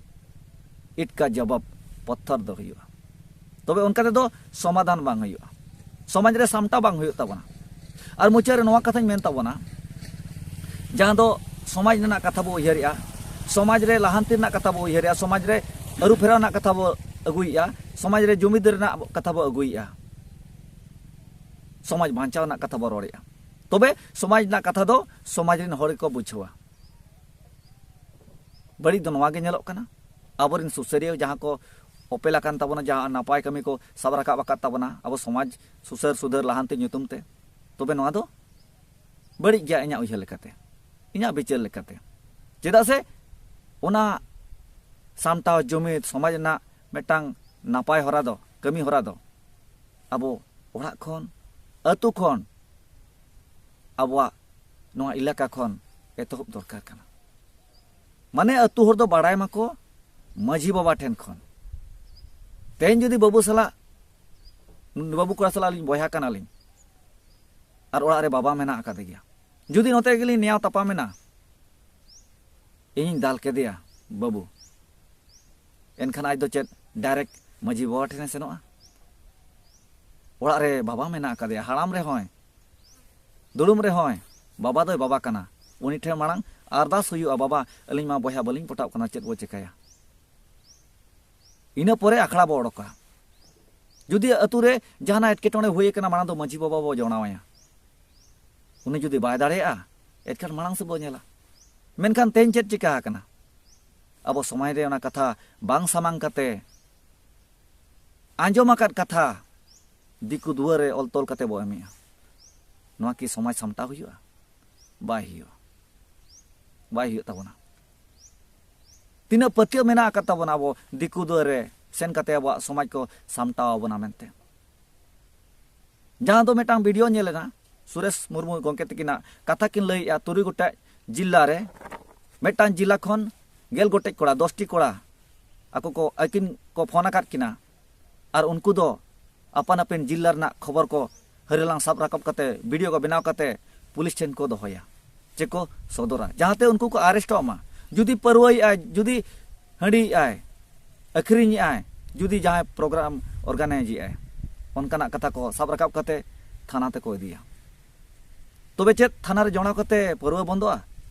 ᱤᱴ ᱠᱟ ᱡᱚᱵᱟᱵ ᱯᱚᱛᱷᱚᱨ ᱫᱚ ᱦᱩᱭᱩᱜᱼᱟ᱾ ᱛᱚᱵᱮ ᱚᱱᱠᱟ ᱛᱮᱫᱚ ᱥᱚᱢᱟᱫᱷᱟᱱ ᱵᱟᱝ ᱦᱩᱭᱩᱜᱼᱟ, ᱥᱚᱢᱟᱡᱽ ᱨᱮ ᱥᱟᱢᱴᱟᱣ ᱵᱟᱝ ᱦᱩᱭᱩᱜ ᱛᱟᱵᱚᱱᱟ᱾ ᱟᱨ ᱢᱩᱪᱟᱹᱫ ᱨᱮ ᱱᱚᱣᱟ ᱠᱟᱛᱷᱟᱧ ᱢᱮᱱ ᱛᱟᱵᱚᱱᱟ, ᱡᱟᱦᱟᱸ ᱫᱚ ᱥᱚᱢᱟᱡᱽ ᱨᱮᱱᱟᱜ ᱠᱟᱛᱷᱟ ᱵᱚ ᱩᱭᱦᱟᱹᱨᱮᱜᱼᱟ, ᱥᱚᱢᱟᱡᱽ ᱨᱮ ᱞᱟᱦᱟᱱᱛᱤ ᱨᱮᱱᱟᱜ ᱠᱟᱛᱷᱟ ᱵᱚ ᱩᱭᱦᱟᱹᱨᱮᱜᱼᱟ, ᱥᱚᱢᱟᱡᱽ ᱨᱮ ᱟᱹᱨᱩ ᱯᱷᱮᱨᱟᱣ ᱨᱮᱱᱟᱜ ᱠᱟᱛᱷᱟ ᱵᱚ ᱟᱹᱜᱩᱭᱮᱜᱼᱟ, ᱥᱚᱢᱟᱡᱽ ᱨᱮ ᱡᱩᱢᱤᱫ ᱨᱮᱱᱟᱜ ᱠᱟᱛᱷᱟ ᱵᱚ ᱟᱹᱜᱩᱭᱮᱜᱼᱟ, ᱥᱚᱢᱟᱡᱽ ᱵᱟᱧᱪᱟᱣ ᱨᱮᱱᱟᱜ ᱠᱟᱛᱷᱟ ᱵᱚ ᱨᱚᱲᱮᱜᱼᱟ᱾ ᱛᱚᱵᱮ ᱥᱚᱢᱟᱡᱽ ᱨᱮᱱᱟᱜ ᱠᱟᱛᱷᱟ ᱫᱚ ᱥᱚᱢᱟᱡᱽ ᱨᱮᱱ ᱦᱚᱲ ᱜᱮᱠᱚ ᱵᱩᱡᱷᱟᱹᱣᱟ᱾ ᱵᱟᱹᱲᱤᱡ ᱫᱚ ᱱᱚᱣᱟ ᱜᱮ ᱧᱮᱞᱚᱜ ᱠᱟᱱᱟ, ᱟᱵᱚᱨᱮᱱ ᱥᱩᱥᱟᱹᱨᱤᱭᱟᱹ ᱡᱟᱦᱟᱸ ᱠᱚ ᱚᱯᱮᱞ ᱟᱠᱟᱱ ᱛᱟᱵᱚᱱᱟ, ᱡᱟᱦᱟᱸ ᱱᱟᱯᱟᱭ ᱠᱟᱹᱢᱤ ᱠᱚ ᱥᱟᱵ ᱨᱟᱠᱟᱵ ᱟᱠᱟᱫ ᱛᱟᱵᱚᱱᱟ ᱟᱵᱚ ᱥᱚᱢᱟᱡᱽ ᱥᱩᱥᱟᱹᱨ ᱥᱩᱫᱷᱟᱹᱨ ᱞᱟᱦᱟᱱᱛᱤ ᱧᱩᱛᱩᱢ ᱛᱮ, ᱛᱚᱵᱮ ᱱᱚᱣᱟ ᱫᱚ ᱵᱟᱹᱲᱤᱡ ᱜᱮᱭᱟ ᱤᱧᱟᱹᱜ ᱩᱭᱦᱟᱹᱨ ᱞᱮᱠᱟᱛᱮ, ᱤᱧᱟᱹᱜ ᱵᱤᱪᱟᱹᱨ ᱞᱮᱠᱟᱛᱮ᱾ ᱪᱮᱫᱟᱜ ᱥᱮ ᱚᱱᱟ ᱥᱟᱢᱴᱟᱣ ᱡᱩᱢᱤᱫ ᱥᱚᱢᱟᱡᱽ ᱨᱮᱱᱟᱜ ᱢᱤᱫᱴᱟᱝ ᱱᱟᱯᱟᱭ ᱦᱚᱨᱟ ᱫᱚ, ᱠᱟᱹᱢᱤ ᱦᱚᱨᱟ ᱫᱚ ᱟᱵᱚ ᱚᱲᱟᱜ ᱠᱷᱚᱱ, ᱟᱹᱛᱩ ᱠᱷᱚᱱ, ᱟᱵᱚᱣᱟᱜ ᱱᱚᱣᱟ ᱮᱞᱟᱠᱟ ᱠᱷᱚᱱ ᱮᱛᱚᱦᱚᱵ ᱫᱚᱨᱠᱟᱨ ᱠᱟᱱᱟ᱾ ᱢᱟᱱᱮ ᱟᱹᱛᱩ ᱦᱚᱲ ᱫᱚ ᱵᱟᱲᱟᱭ ᱢᱟᱠᱚ ᱢᱟᱹᱡᱷᱤ ᱵᱟᱵᱟ ᱴᱷᱮᱱ ᱠᱷᱚᱱ᱾ ᱛᱮᱦᱮᱧ ᱡᱩᱫᱤ ᱵᱟᱹᱵᱩ ᱥᱟᱞᱟᱜ, ᱵᱟᱹᱵᱩ ᱠᱚᱲᱟ ᱥᱟᱞᱟᱜ ᱟᱹᱞᱤᱧ ᱵᱚᱭᱦᱟ ᱠᱟᱱᱟᱞᱤᱧ ᱟᱨ ᱚᱲᱟᱜ ᱨᱮ ᱵᱟᱵᱟ ᱢᱮᱱᱟᱜ ᱟᱠᱟᱫᱮ ᱜᱮᱭᱟ, ᱡᱩᱫᱤ ᱱᱚᱛᱮ ᱜᱮᱞᱤᱧ ᱱᱮᱭᱟᱣ ᱛᱟᱯᱟᱢ ᱮᱱᱟ, ᱤᱧᱤᱧ ᱫᱟᱞ ᱠᱮᱫᱮᱭᱟ ᱵᱟᱹᱵᱩ, ᱮᱱᱠᱷᱟᱱ ᱟᱡ ᱫᱚ ᱪᱮᱫ ᱰᱟᱭᱨᱮᱠᱴ ᱢᱟᱹᱡᱷᱤ ᱵᱟᱵᱟ ᱴᱷᱮᱱᱮ ᱥᱮᱱᱚᱜᱼᱟ? ᱚᱲᱟᱜ ᱨᱮ ᱵᱟᱵᱟ ᱢᱮᱱᱟᱜ ᱟᱠᱟᱫᱮᱭᱟ, ᱦᱟᱲᱟᱢ ᱨᱮᱦᱚᱸᱭ, ᱫᱩᱲᱩᱢ ᱨᱮᱦᱚᱸᱭ, ᱵᱟᱵᱟ ᱫᱚᱭ ᱵᱟᱵᱟ ᱠᱟᱱᱟ᱾ ᱩᱱᱤ ᱴᱷᱮᱱ ᱢᱟᱲᱟᱝ ᱟᱨᱫᱟᱥ ᱦᱩᱭᱩᱜᱼᱟ, "ᱵᱟᱵᱟ, ᱟᱹᱞᱤᱧ ᱢᱟ ᱵᱚᱭᱦᱟ ᱵᱟᱹᱞᱤᱧ ᱯᱚᱴᱟᱜ ᱠᱟᱱᱟ, ᱪᱮᱫ ᱵᱚ ᱪᱮᱠᱟᱭᱟ?" ᱤᱱᱟᱹ ᱯᱚᱨᱮ ᱟᱠᱷᱲᱟ ᱵᱚ ᱚᱰᱚᱠᱟ᱾ ᱡᱩᱫᱤ ᱟᱹᱛᱩ ᱨᱮ ᱡᱟᱦᱟᱱᱟᱜ ᱮᱴᱠᱮᱴᱚᱬᱮ ᱦᱩᱭ ᱟᱠᱟᱱᱟ, ᱢᱟᱲᱟᱝ ᱫᱚ ᱢᱟᱹᱡᱷᱤ ᱵᱟᱵᱟ ᱵᱚ ᱡᱚᱲᱟᱣᱟᱭᱟ᱾ ᱩᱱᱤ ᱡᱩᱫᱤ ᱵᱟᱭ ᱫᱟᱲᱮᱭᱟᱜᱼᱟ, ᱮᱱᱠᱷᱟᱱ ᱢᱟᱲᱟᱝ ᱥᱮᱫ ᱵᱚ ᱧᱮᱞᱟ᱾ ᱢᱮᱱᱠᱷᱟᱱ ᱛᱮᱦᱮᱧ ᱪᱮᱫ ᱪᱤᱠᱟ ᱟᱠᱟᱱᱟ? ᱟᱵᱚ ᱥᱚᱢᱟᱡᱽ ᱨᱮ ᱚᱱᱟ ᱠᱟᱛᱷᱟ ᱵᱟᱝ ᱥᱟᱢᱟᱝ ᱠᱟᱛᱮ, ᱟᱸᱡᱚᱢ ᱟᱠᱟᱫ ᱠᱟᱛᱷᱟ ᱫᱤᱠᱩ ᱫᱩᱣᱟᱹᱨ ᱨᱮ ᱚᱞ ᱛᱚᱞ ᱠᱟᱛᱮ ᱵᱚ ᱮᱢᱮᱜᱼᱟ᱾ ᱱᱚᱣᱟ ᱠᱤ ᱥᱚᱢᱟᱡᱽ ᱥᱟᱢᱴᱟᱣ ᱦᱩᱭᱩᱜᱼᱟ? ᱵᱟᱭ ᱦᱩᱭᱩᱜᱼᱟ, ᱵᱟᱭ ᱦᱩᱭᱩᱜ ᱛᱟᱵᱚᱱᱟ᱾ ᱛᱤᱱᱟᱹᱜ ᱯᱟᱹᱛᱭᱟᱹᱣ ᱢᱮᱱᱟᱜ ᱟᱠᱟᱫ ᱛᱟᱵᱚᱱᱟ ᱟᱵᱚ ᱫᱤᱠᱩ ᱫᱩᱣᱟᱹᱨ ᱨᱮ ᱥᱮᱱ ᱠᱟᱛᱮ ᱟᱵᱚᱣᱟᱜ ᱥᱚᱢᱟᱡᱽ ᱠᱚ ᱥᱟᱢᱴᱟᱣ ᱟᱵᱚᱱᱟ ᱢᱮᱱᱛᱮ? ᱡᱟᱦᱟᱸ ᱫᱚ ᱢᱤᱫᱴᱟᱝ ᱵᱷᱤᱰᱤᱭᱳ ᱧᱮᱞ ᱮᱱᱟ, ᱥᱩᱨᱮᱥ ᱢᱩᱨᱢᱩ ᱜᱚᱢᱠᱮ ᱛᱟᱹᱠᱤᱱᱟᱜ ᱠᱟᱛᱷᱟ ᱠᱤᱱ ᱞᱟᱹᱭᱮᱫᱼᱟ, ᱛᱩᱨᱩᱭ ᱜᱚᱴᱮᱡ ᱡᱤᱞᱟ ᱨᱮ ᱢᱤᱫᱴᱟᱝ ᱡᱤᱞᱟ ᱠᱷᱚᱱ ᱜᱮᱞ ᱜᱚᱴᱮᱡ ᱠᱚᱲᱟ, ᱫᱚᱥᱴᱤ ᱠᱚᱲᱟ ᱟᱠᱚ ᱠᱚ, ᱟᱹᱠᱤᱱ ᱠᱚ ᱯᱷᱳᱱ ᱟᱠᱟᱫ ᱠᱤᱱᱟ᱾ ᱟᱨ ᱩᱱᱠᱩ ᱫᱚ ᱟᱯᱟᱱ ᱟᱹᱯᱤᱱ ᱡᱤᱞᱟ ᱨᱮᱱᱟᱜ ᱠᱷᱚᱵᱚᱨ ᱠᱚ ᱦᱟᱹᱨᱤᱞᱟᱝ ᱥᱟᱵ ᱨᱟᱠᱟᱵ ᱠᱟᱛᱮ, ᱵᱷᱤᱰᱤᱭᱳ ᱠᱚ ᱵᱮᱱᱟᱣ ᱠᱟᱛᱮ ᱯᱩᱞᱤᱥ ᱴᱷᱮᱱ ᱠᱚ ᱫᱚᱦᱚᱭᱟ, ᱪᱮ ᱠᱚ ᱥᱚᱫᱚᱨᱟ, ᱡᱟᱦᱟᱸᱛᱮ ᱩᱱᱠᱩ ᱠᱚ ᱟᱨᱮᱥᱴᱚᱜ ᱢᱟ᱾ ᱡᱩᱫᱤ ᱯᱟᱹᱨᱣᱟᱹᱭᱮᱫᱼᱟᱭ, ᱡᱩᱫᱤ ᱦᱟᱺᱰᱤᱭᱮᱫᱼᱟᱭ, ᱟᱹᱠᱷᱨᱤᱧᱮᱫᱼᱟᱭ, ᱡᱩᱫᱤ ᱡᱟᱦᱟᱸᱭ ᱯᱨᱳᱜᱨᱟᱢ ᱚᱨᱜᱟᱱᱟᱭᱤᱡᱽ ᱮᱫᱼᱟᱭ, ᱚᱱᱠᱟᱱᱟᱜ ᱠᱟᱛᱷᱟ ᱠᱚ ᱥᱟᱵ ᱨᱟᱠᱟᱵ ᱠᱟᱛᱮ ᱛᱷᱟᱱᱟ ᱛᱮᱠᱚ ᱤᱫᱤᱭᱟ᱾ ᱛᱚᱵᱮ ᱪᱮᱫ ᱛᱷᱟᱱᱟ ᱨᱮ ᱡᱚᱲᱟᱣ ᱠᱟᱛᱮ ᱯᱟᱹᱨᱣᱟᱹ ᱵᱚᱱᱫᱚᱜᱼᱟ?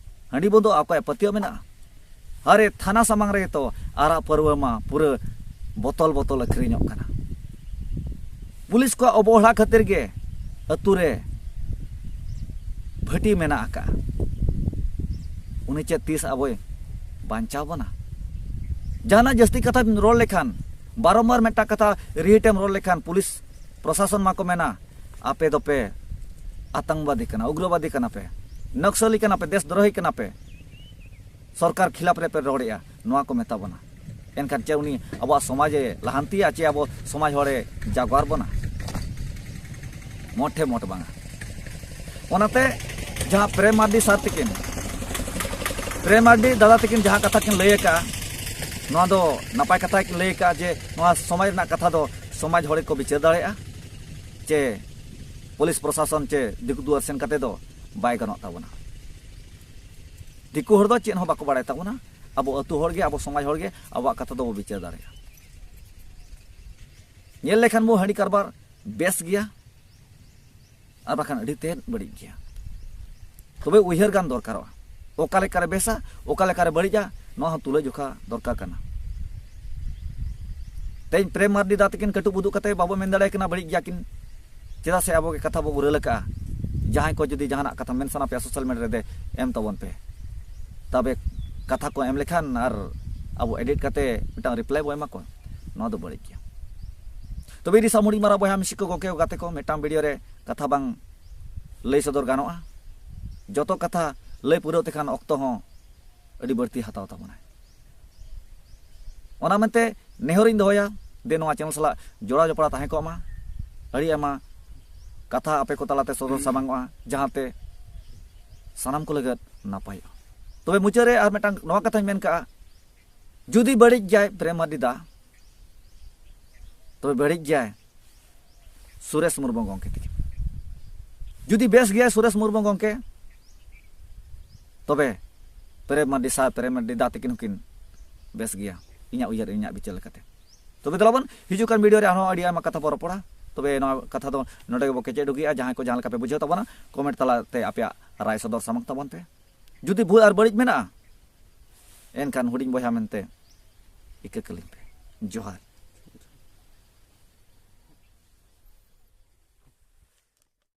ᱦᱟᱺᱰᱤ ᱵᱚᱱᱫᱚᱜᱼᱟ? ᱚᱠᱚᱭᱟᱜ ᱯᱟᱹᱛᱭᱟᱹᱣ ᱢᱮᱱᱟᱜᱼᱟ? ᱟᱨᱮ, ᱛᱷᱟᱱᱟ ᱥᱟᱢᱟᱝ ᱨᱮᱜᱮ ᱛᱚ ᱟᱨᱟᱜ ᱯᱟᱹᱨᱣᱟᱹ ᱢᱟ ᱯᱩᱨᱟᱹ ᱵᱚᱛᱚᱞ ᱵᱚᱛᱚᱞ ᱟᱹᱠᱷᱨᱤᱧᱚᱜ ᱠᱟᱱᱟ᱾ ᱯᱩᱞᱤᱥ ᱠᱚᱣᱟᱜ ᱚᱵᱚᱦᱮᱲᱟ ᱠᱷᱟᱹᱛᱤᱨ ᱜᱮ ᱟᱹᱛᱩ ᱨᱮ ᱵᱷᱟᱹᱴᱤ ᱢᱮᱱᱟᱜ ᱟᱠᱟᱫᱼᱟ᱾ ᱩᱱᱤ ᱪᱮᱫ ᱛᱤᱥ ᱟᱵᱚᱭ ᱵᱟᱧᱪᱟᱣ ᱵᱚᱱᱟ? ᱡᱟᱦᱟᱱᱟᱜ ᱡᱟᱹᱥᱛᱤ ᱠᱟᱛᱷᱟ ᱨᱚᱲ ᱞᱮᱠᱷᱟᱱ, ᱵᱟᱨᱚᱢᱵᱟᱨ ᱢᱤᱫᱴᱟᱝ ᱠᱟᱛᱷᱟ ᱨᱤᱦᱤᱴ ᱮᱢ ᱨᱚᱲ ᱞᱮᱠᱷᱟᱱ, ᱯᱩᱞᱤᱥ ᱯᱨᱚᱥᱟᱥᱚᱱ ᱢᱟᱠᱚ ᱢᱮᱱᱟ, "ᱟᱯᱮ ᱫᱚᱯᱮ ᱟᱛᱟᱝᱵᱟᱫᱤ ᱠᱟᱱᱟ, ᱩᱜᱽᱨᱚᱵᱟᱫᱤ ᱠᱟᱱᱟ ᱯᱮ, ᱱᱚᱠᱥᱚᱞᱤ ᱠᱟᱱᱟ ᱯᱮ, ᱫᱮᱥᱫᱨᱳᱦᱤ ᱠᱟᱱᱟ ᱯᱮ, ᱥᱚᱨᱠᱟᱨ ᱠᱷᱤᱞᱟᱯ ᱨᱮᱯᱮ ᱨᱚᱲᱮᱫᱼᱟ", ᱱᱚᱣᱟ ᱠᱚ ᱢᱮᱛᱟ ᱵᱚᱱᱟ᱾ ᱮᱱᱠᱷᱟᱱ ᱪᱮᱫ ᱩᱱᱤ ᱟᱵᱚᱣᱟᱜ ᱥᱚᱢᱟᱡᱽ ᱮ ᱞᱟᱦᱟᱱᱛᱤᱭᱟ, ᱪᱮ ᱟᱵᱚ ᱥᱚᱢᱟᱡᱽ ᱦᱚᱲᱮ ᱡᱟᱜᱣᱟᱨ ᱵᱚᱱᱟ? ᱢᱚᱴᱷᱮ ᱢᱚᱴ ᱵᱟᱝᱟ᱾ ᱚᱱᱟᱛᱮ ᱡᱟᱦᱟᱸ ᱯᱨᱮᱢ ᱢᱟᱨᱰᱤ ᱥᱟᱨ ᱛᱤᱠᱤᱱ, ᱯᱨᱮᱢ ᱢᱟᱨᱰᱤ ᱫᱟᱫᱟ ᱛᱤᱠᱤᱱ ᱡᱟᱦᱟᱸ ᱠᱟᱛᱷᱟ ᱠᱤᱱ ᱞᱟᱹᱭ ᱟᱠᱟᱫᱼᱟ, ᱱᱚᱣᱟ ᱫᱚ ᱱᱟᱯᱟᱭ ᱠᱟᱛᱷᱟ ᱠᱤᱱ ᱞᱟᱹᱭ ᱟᱠᱟᱫᱼᱟ ᱡᱮ ᱱᱚᱣᱟ ᱥᱚᱢᱟᱡᱽ ᱨᱮᱱᱟᱜ ᱠᱟᱛᱷᱟ ᱫᱚ ᱥᱚᱢᱟᱡᱽ ᱦᱚᱲ ᱜᱮᱠᱚ ᱵᱤᱪᱟᱹᱨ ᱫᱟᱲᱮᱭᱟᱜᱼᱟ, ᱪᱮ ᱯᱩᱞᱤᱥ ᱯᱨᱚᱥᱟᱥᱚᱱ ᱪᱮ ᱫᱤᱠᱩ ᱫᱩᱣᱟᱨ ᱥᱮᱱ ᱠᱟᱛᱮ ᱫᱚ ᱵᱟᱭ ᱜᱟᱱᱚᱜ ᱛᱟᱵᱚᱱᱟ᱾ ᱫᱤᱠᱩ ᱦᱚᱲ ᱫᱚ ᱪᱮᱫ ᱦᱚᱸ ᱵᱟᱠᱚ ᱵᱟᱲᱟᱭ ᱛᱟᱵᱚᱱᱟ᱾ ᱟᱵᱚ ᱟᱹᱛᱩ ᱦᱚᱲ ᱜᱮ, ᱟᱵᱚ ᱥᱚᱢᱟᱡᱽ ᱦᱚᱲ ᱜᱮ ᱟᱵᱚᱣᱟᱜ ᱠᱟᱛᱷᱟ ᱫᱚᱵᱚ ᱵᱤᱪᱟᱹᱨ ᱫᱟᱲᱮᱭᱟᱜᱼᱟ᱾ ᱧᱮᱞ ᱞᱮᱠᱷᱟᱱ ᱵᱚ ᱦᱟᱺᱰᱤ ᱠᱟᱨᱵᱟᱨ ᱵᱮᱥ ᱜᱮᱭᱟ, ᱟᱨ ᱵᱟᱠᱷᱟᱱ ᱟᱹᱰᱤ ᱛᱮᱫ ᱵᱟᱹᱲᱤᱡ ᱜᱮᱭᱟ᱾ ᱛᱚᱵᱮ ᱩᱭᱦᱟᱹᱨ ᱜᱟᱱ ᱫᱚᱨᱠᱟᱨᱚᱜᱼᱟ, ᱚᱠᱟ ᱞᱮᱠᱟᱨᱮ ᱵᱮᱥᱟ, ᱚᱠᱟ ᱞᱮᱠᱟᱨᱮ ᱵᱟᱹᱲᱤᱡᱼᱟ, ᱱᱚᱣᱟ ᱦᱚᱸ ᱛᱩᱞᱟᱹ ᱡᱚᱠᱷᱟ ᱫᱚᱨᱠᱟᱨ ᱠᱟᱱᱟ᱾ ᱛᱮᱦᱮᱧ ᱯᱨᱮᱢ ᱢᱟᱨᱰᱤ ᱫᱟ ᱛᱟᱹᱠᱤᱱ ᱠᱟᱹᱴᱩᱵ ᱩᱫᱩᱜ ᱠᱟᱛᱮ ᱵᱟᱵᱚ ᱢᱮᱱ ᱫᱟᱲᱮᱭᱟᱠᱤᱱᱟ ᱵᱟᱹᱲᱤᱡ ᱜᱮᱭᱟ ᱠᱤᱱ, ᱪᱮᱫᱟᱜ ᱥᱮ ᱟᱵᱚ ᱜᱮ ᱠᱟᱛᱷᱟ ᱵᱚ ᱩᱨᱟᱹᱞ ᱟᱠᱟᱜᱼᱟ᱾ ᱡᱟᱦᱟᱸᱭ ᱠᱚ ᱡᱩᱫᱤ ᱡᱟᱦᱟᱱᱟᱜ ᱠᱟᱛᱷᱟ ᱢᱮᱱ ᱥᱟᱱᱟ ᱯᱮᱭᱟ ᱥᱳᱥᱟᱞ ᱢᱤᱰᱤᱭᱟ ᱨᱮ, ᱫᱮ ᱮᱢ ᱛᱟᱵᱚᱱ ᱯᱮ᱾ ᱛᱚᱵᱮ ᱠᱟᱛᱷᱟ ᱠᱚ ᱮᱢ ᱞᱮᱠᱷᱟᱱ ᱟᱨ ᱟᱵᱚ ᱮᱰᱤᱴ ᱠᱟᱛᱮ ᱢᱤᱫᱴᱟᱝ ᱨᱤᱯᱞᱟᱭ ᱵᱚ ᱮᱢᱟ ᱠᱚᱣᱟ, ᱱᱚᱣᱟ ᱫᱚ ᱵᱟᱹᱲᱤᱡ ᱜᱮᱭᱟ᱾ ᱛᱚᱵᱮ ᱤᱫᱤ ᱥᱟᱢᱩᱲᱤ ᱢᱟᱨᱟ ᱵᱚᱭᱦᱟ ᱢᱤᱥᱤ ᱠᱚ, ᱜᱚᱢᱠᱮ ᱠᱚ, ᱜᱟᱛᱮ ᱠᱚ, ᱢᱤᱫᱴᱟᱝ ᱵᱷᱤᱰᱤᱭᱳ ᱨᱮ ᱠᱟᱛᱷᱟ ᱵᱟᱝ ᱞᱟᱹᱭ ᱥᱚᱫᱚᱨ ᱜᱟᱱᱚᱜᱼᱟ᱾ ᱡᱚᱛᱚ ᱠᱟᱛᱷᱟ ᱞᱟᱹᱭ ᱯᱩᱨᱟᱹᱣ ᱛᱮᱠᱷᱟᱱ ᱚᱠᱛᱚ ᱦᱚᱸ ᱟᱹᱰᱤ ᱵᱟᱹᱲᱛᱤ ᱦᱟᱛᱟᱣ ᱛᱟᱵᱚᱱᱟᱭ᱾ ᱚᱱᱟ ᱢᱮᱱᱛᱮ ᱱᱮᱦᱚᱨᱤᱧ ᱫᱚᱦᱚᱭᱟ, ᱫᱮ ᱱᱚᱣᱟ ᱪᱮᱱᱮᱞ ᱥᱟᱞᱟᱜ ᱡᱚᱲᱟᱣ ᱡᱚᱯᱲᱟᱣ ᱛᱟᱦᱮᱸ ᱠᱚᱜ ᱢᱟ᱾ ᱟᱹᱰᱤ ᱟᱭᱢᱟ ᱠᱟᱛᱷᱟ ᱟᱯᱮ ᱠᱚ ᱛᱟᱞᱟᱛᱮ ᱥᱚᱫᱚᱨ ᱥᱟᱢᱟᱝᱚᱜᱼᱟ, ᱡᱟᱦᱟᱸᱛᱮ ᱥᱟᱱᱟᱢ ᱠᱚ ᱞᱟᱹᱜᱤᱫ ᱱᱟᱯᱟᱭᱚᱜᱼᱟ᱾ ᱛᱚᱵᱮ ᱢᱩᱪᱟᱹᱫ ᱨᱮ ᱟᱨ ᱢᱤᱫᱴᱟᱝ ᱱᱚᱣᱟ ᱠᱟᱛᱷᱟᱧ ᱢᱮᱱ ᱠᱟᱜᱼᱟ, ᱡᱩᱫᱤ ᱵᱟᱹᱲᱤᱡ ᱜᱮᱭᱟᱭ ᱯᱨᱮᱢ ᱢᱟᱨᱰᱤ ᱫᱟ, ᱛᱚᱵᱮ ᱵᱟᱹᱲᱤᱡ ᱜᱮᱭᱟᱭ ᱥᱩᱨᱮᱥ ᱢᱩᱨᱢᱩ ᱜᱚᱢᱠᱮ ᱛᱤᱠᱤᱱ᱾ ᱡᱩᱫᱤ ᱵᱮᱥ ᱜᱮᱭᱟᱭ ᱥᱩᱨᱮᱥ ᱢᱩᱨᱢᱩ ᱜᱚᱢᱠᱮ, ᱛᱚᱵᱮ ᱯᱨᱮᱢ ᱢᱟᱨᱰᱤ ᱥᱟᱨ, ᱯᱨᱮᱢ ᱢᱟᱨᱰᱤ ᱫᱟ ᱛᱤᱠᱤᱱ ᱦᱚᱸᱠᱤᱱ ᱵᱮᱥ ᱜᱮᱭᱟ, ᱤᱧᱟᱹᱜ ᱩᱭᱦᱟᱹᱨ, ᱤᱧᱟᱹᱜ ᱵᱤᱪᱟᱹᱨ ᱞᱮᱠᱟᱛᱮ᱾ ᱛᱚᱵᱮ ᱫᱮᱞᱟ ᱵᱚᱱ, ᱦᱤᱡᱩᱜ ᱠᱟᱱ ᱵᱷᱤᱰᱤᱭᱳ ᱨᱮ ᱟᱨᱦᱚᱸ ᱟᱹᱰᱤ ᱟᱭᱢᱟ ᱠᱟᱛᱷᱟ ᱵᱚᱱ ᱨᱚᱯᱚᱲᱟ᱾ ᱛᱚᱵᱮ ᱱᱚᱣᱟ ᱠᱟᱛᱷᱟ ᱫᱚ ᱱᱚᱰᱮ ᱜᱮᱵᱚ ᱠᱮᱪᱮᱫ ᱰᱩᱜᱤᱜᱼᱟ᱾ ᱡᱟᱦᱟᱸᱭ ᱠᱚ ᱡᱟᱦᱟᱸ ᱞᱮᱠᱟ ᱯᱮ ᱵᱩᱡᱷᱟᱹᱣ ᱛᱟᱵᱚᱱᱟ, ᱠᱚᱢᱮᱱᱴ ᱛᱟᱞᱟᱛᱮ ᱟᱯᱮᱭᱟᱜ ᱨᱟᱭ ᱥᱚᱫᱚᱨ ᱥᱟᱢᱟᱝ ᱛᱟᱵᱚᱱ ᱯᱮ᱾ ᱡᱩᱫᱤ ᱵᱷᱩᱞ ᱟᱨ ᱵᱟᱹᱲᱤᱡ ᱢᱮᱱᱟᱜᱼᱟ, ᱮᱱᱠᱷᱟᱱ ᱦᱩᱰᱤᱧ ᱵᱚᱭᱦᱟ ᱢᱮᱱᱛᱮ ᱤᱠᱟᱹ ᱠᱟᱹᱞᱤᱧ ᱯᱮ᱾ ᱡᱚᱦᱟᱨ᱾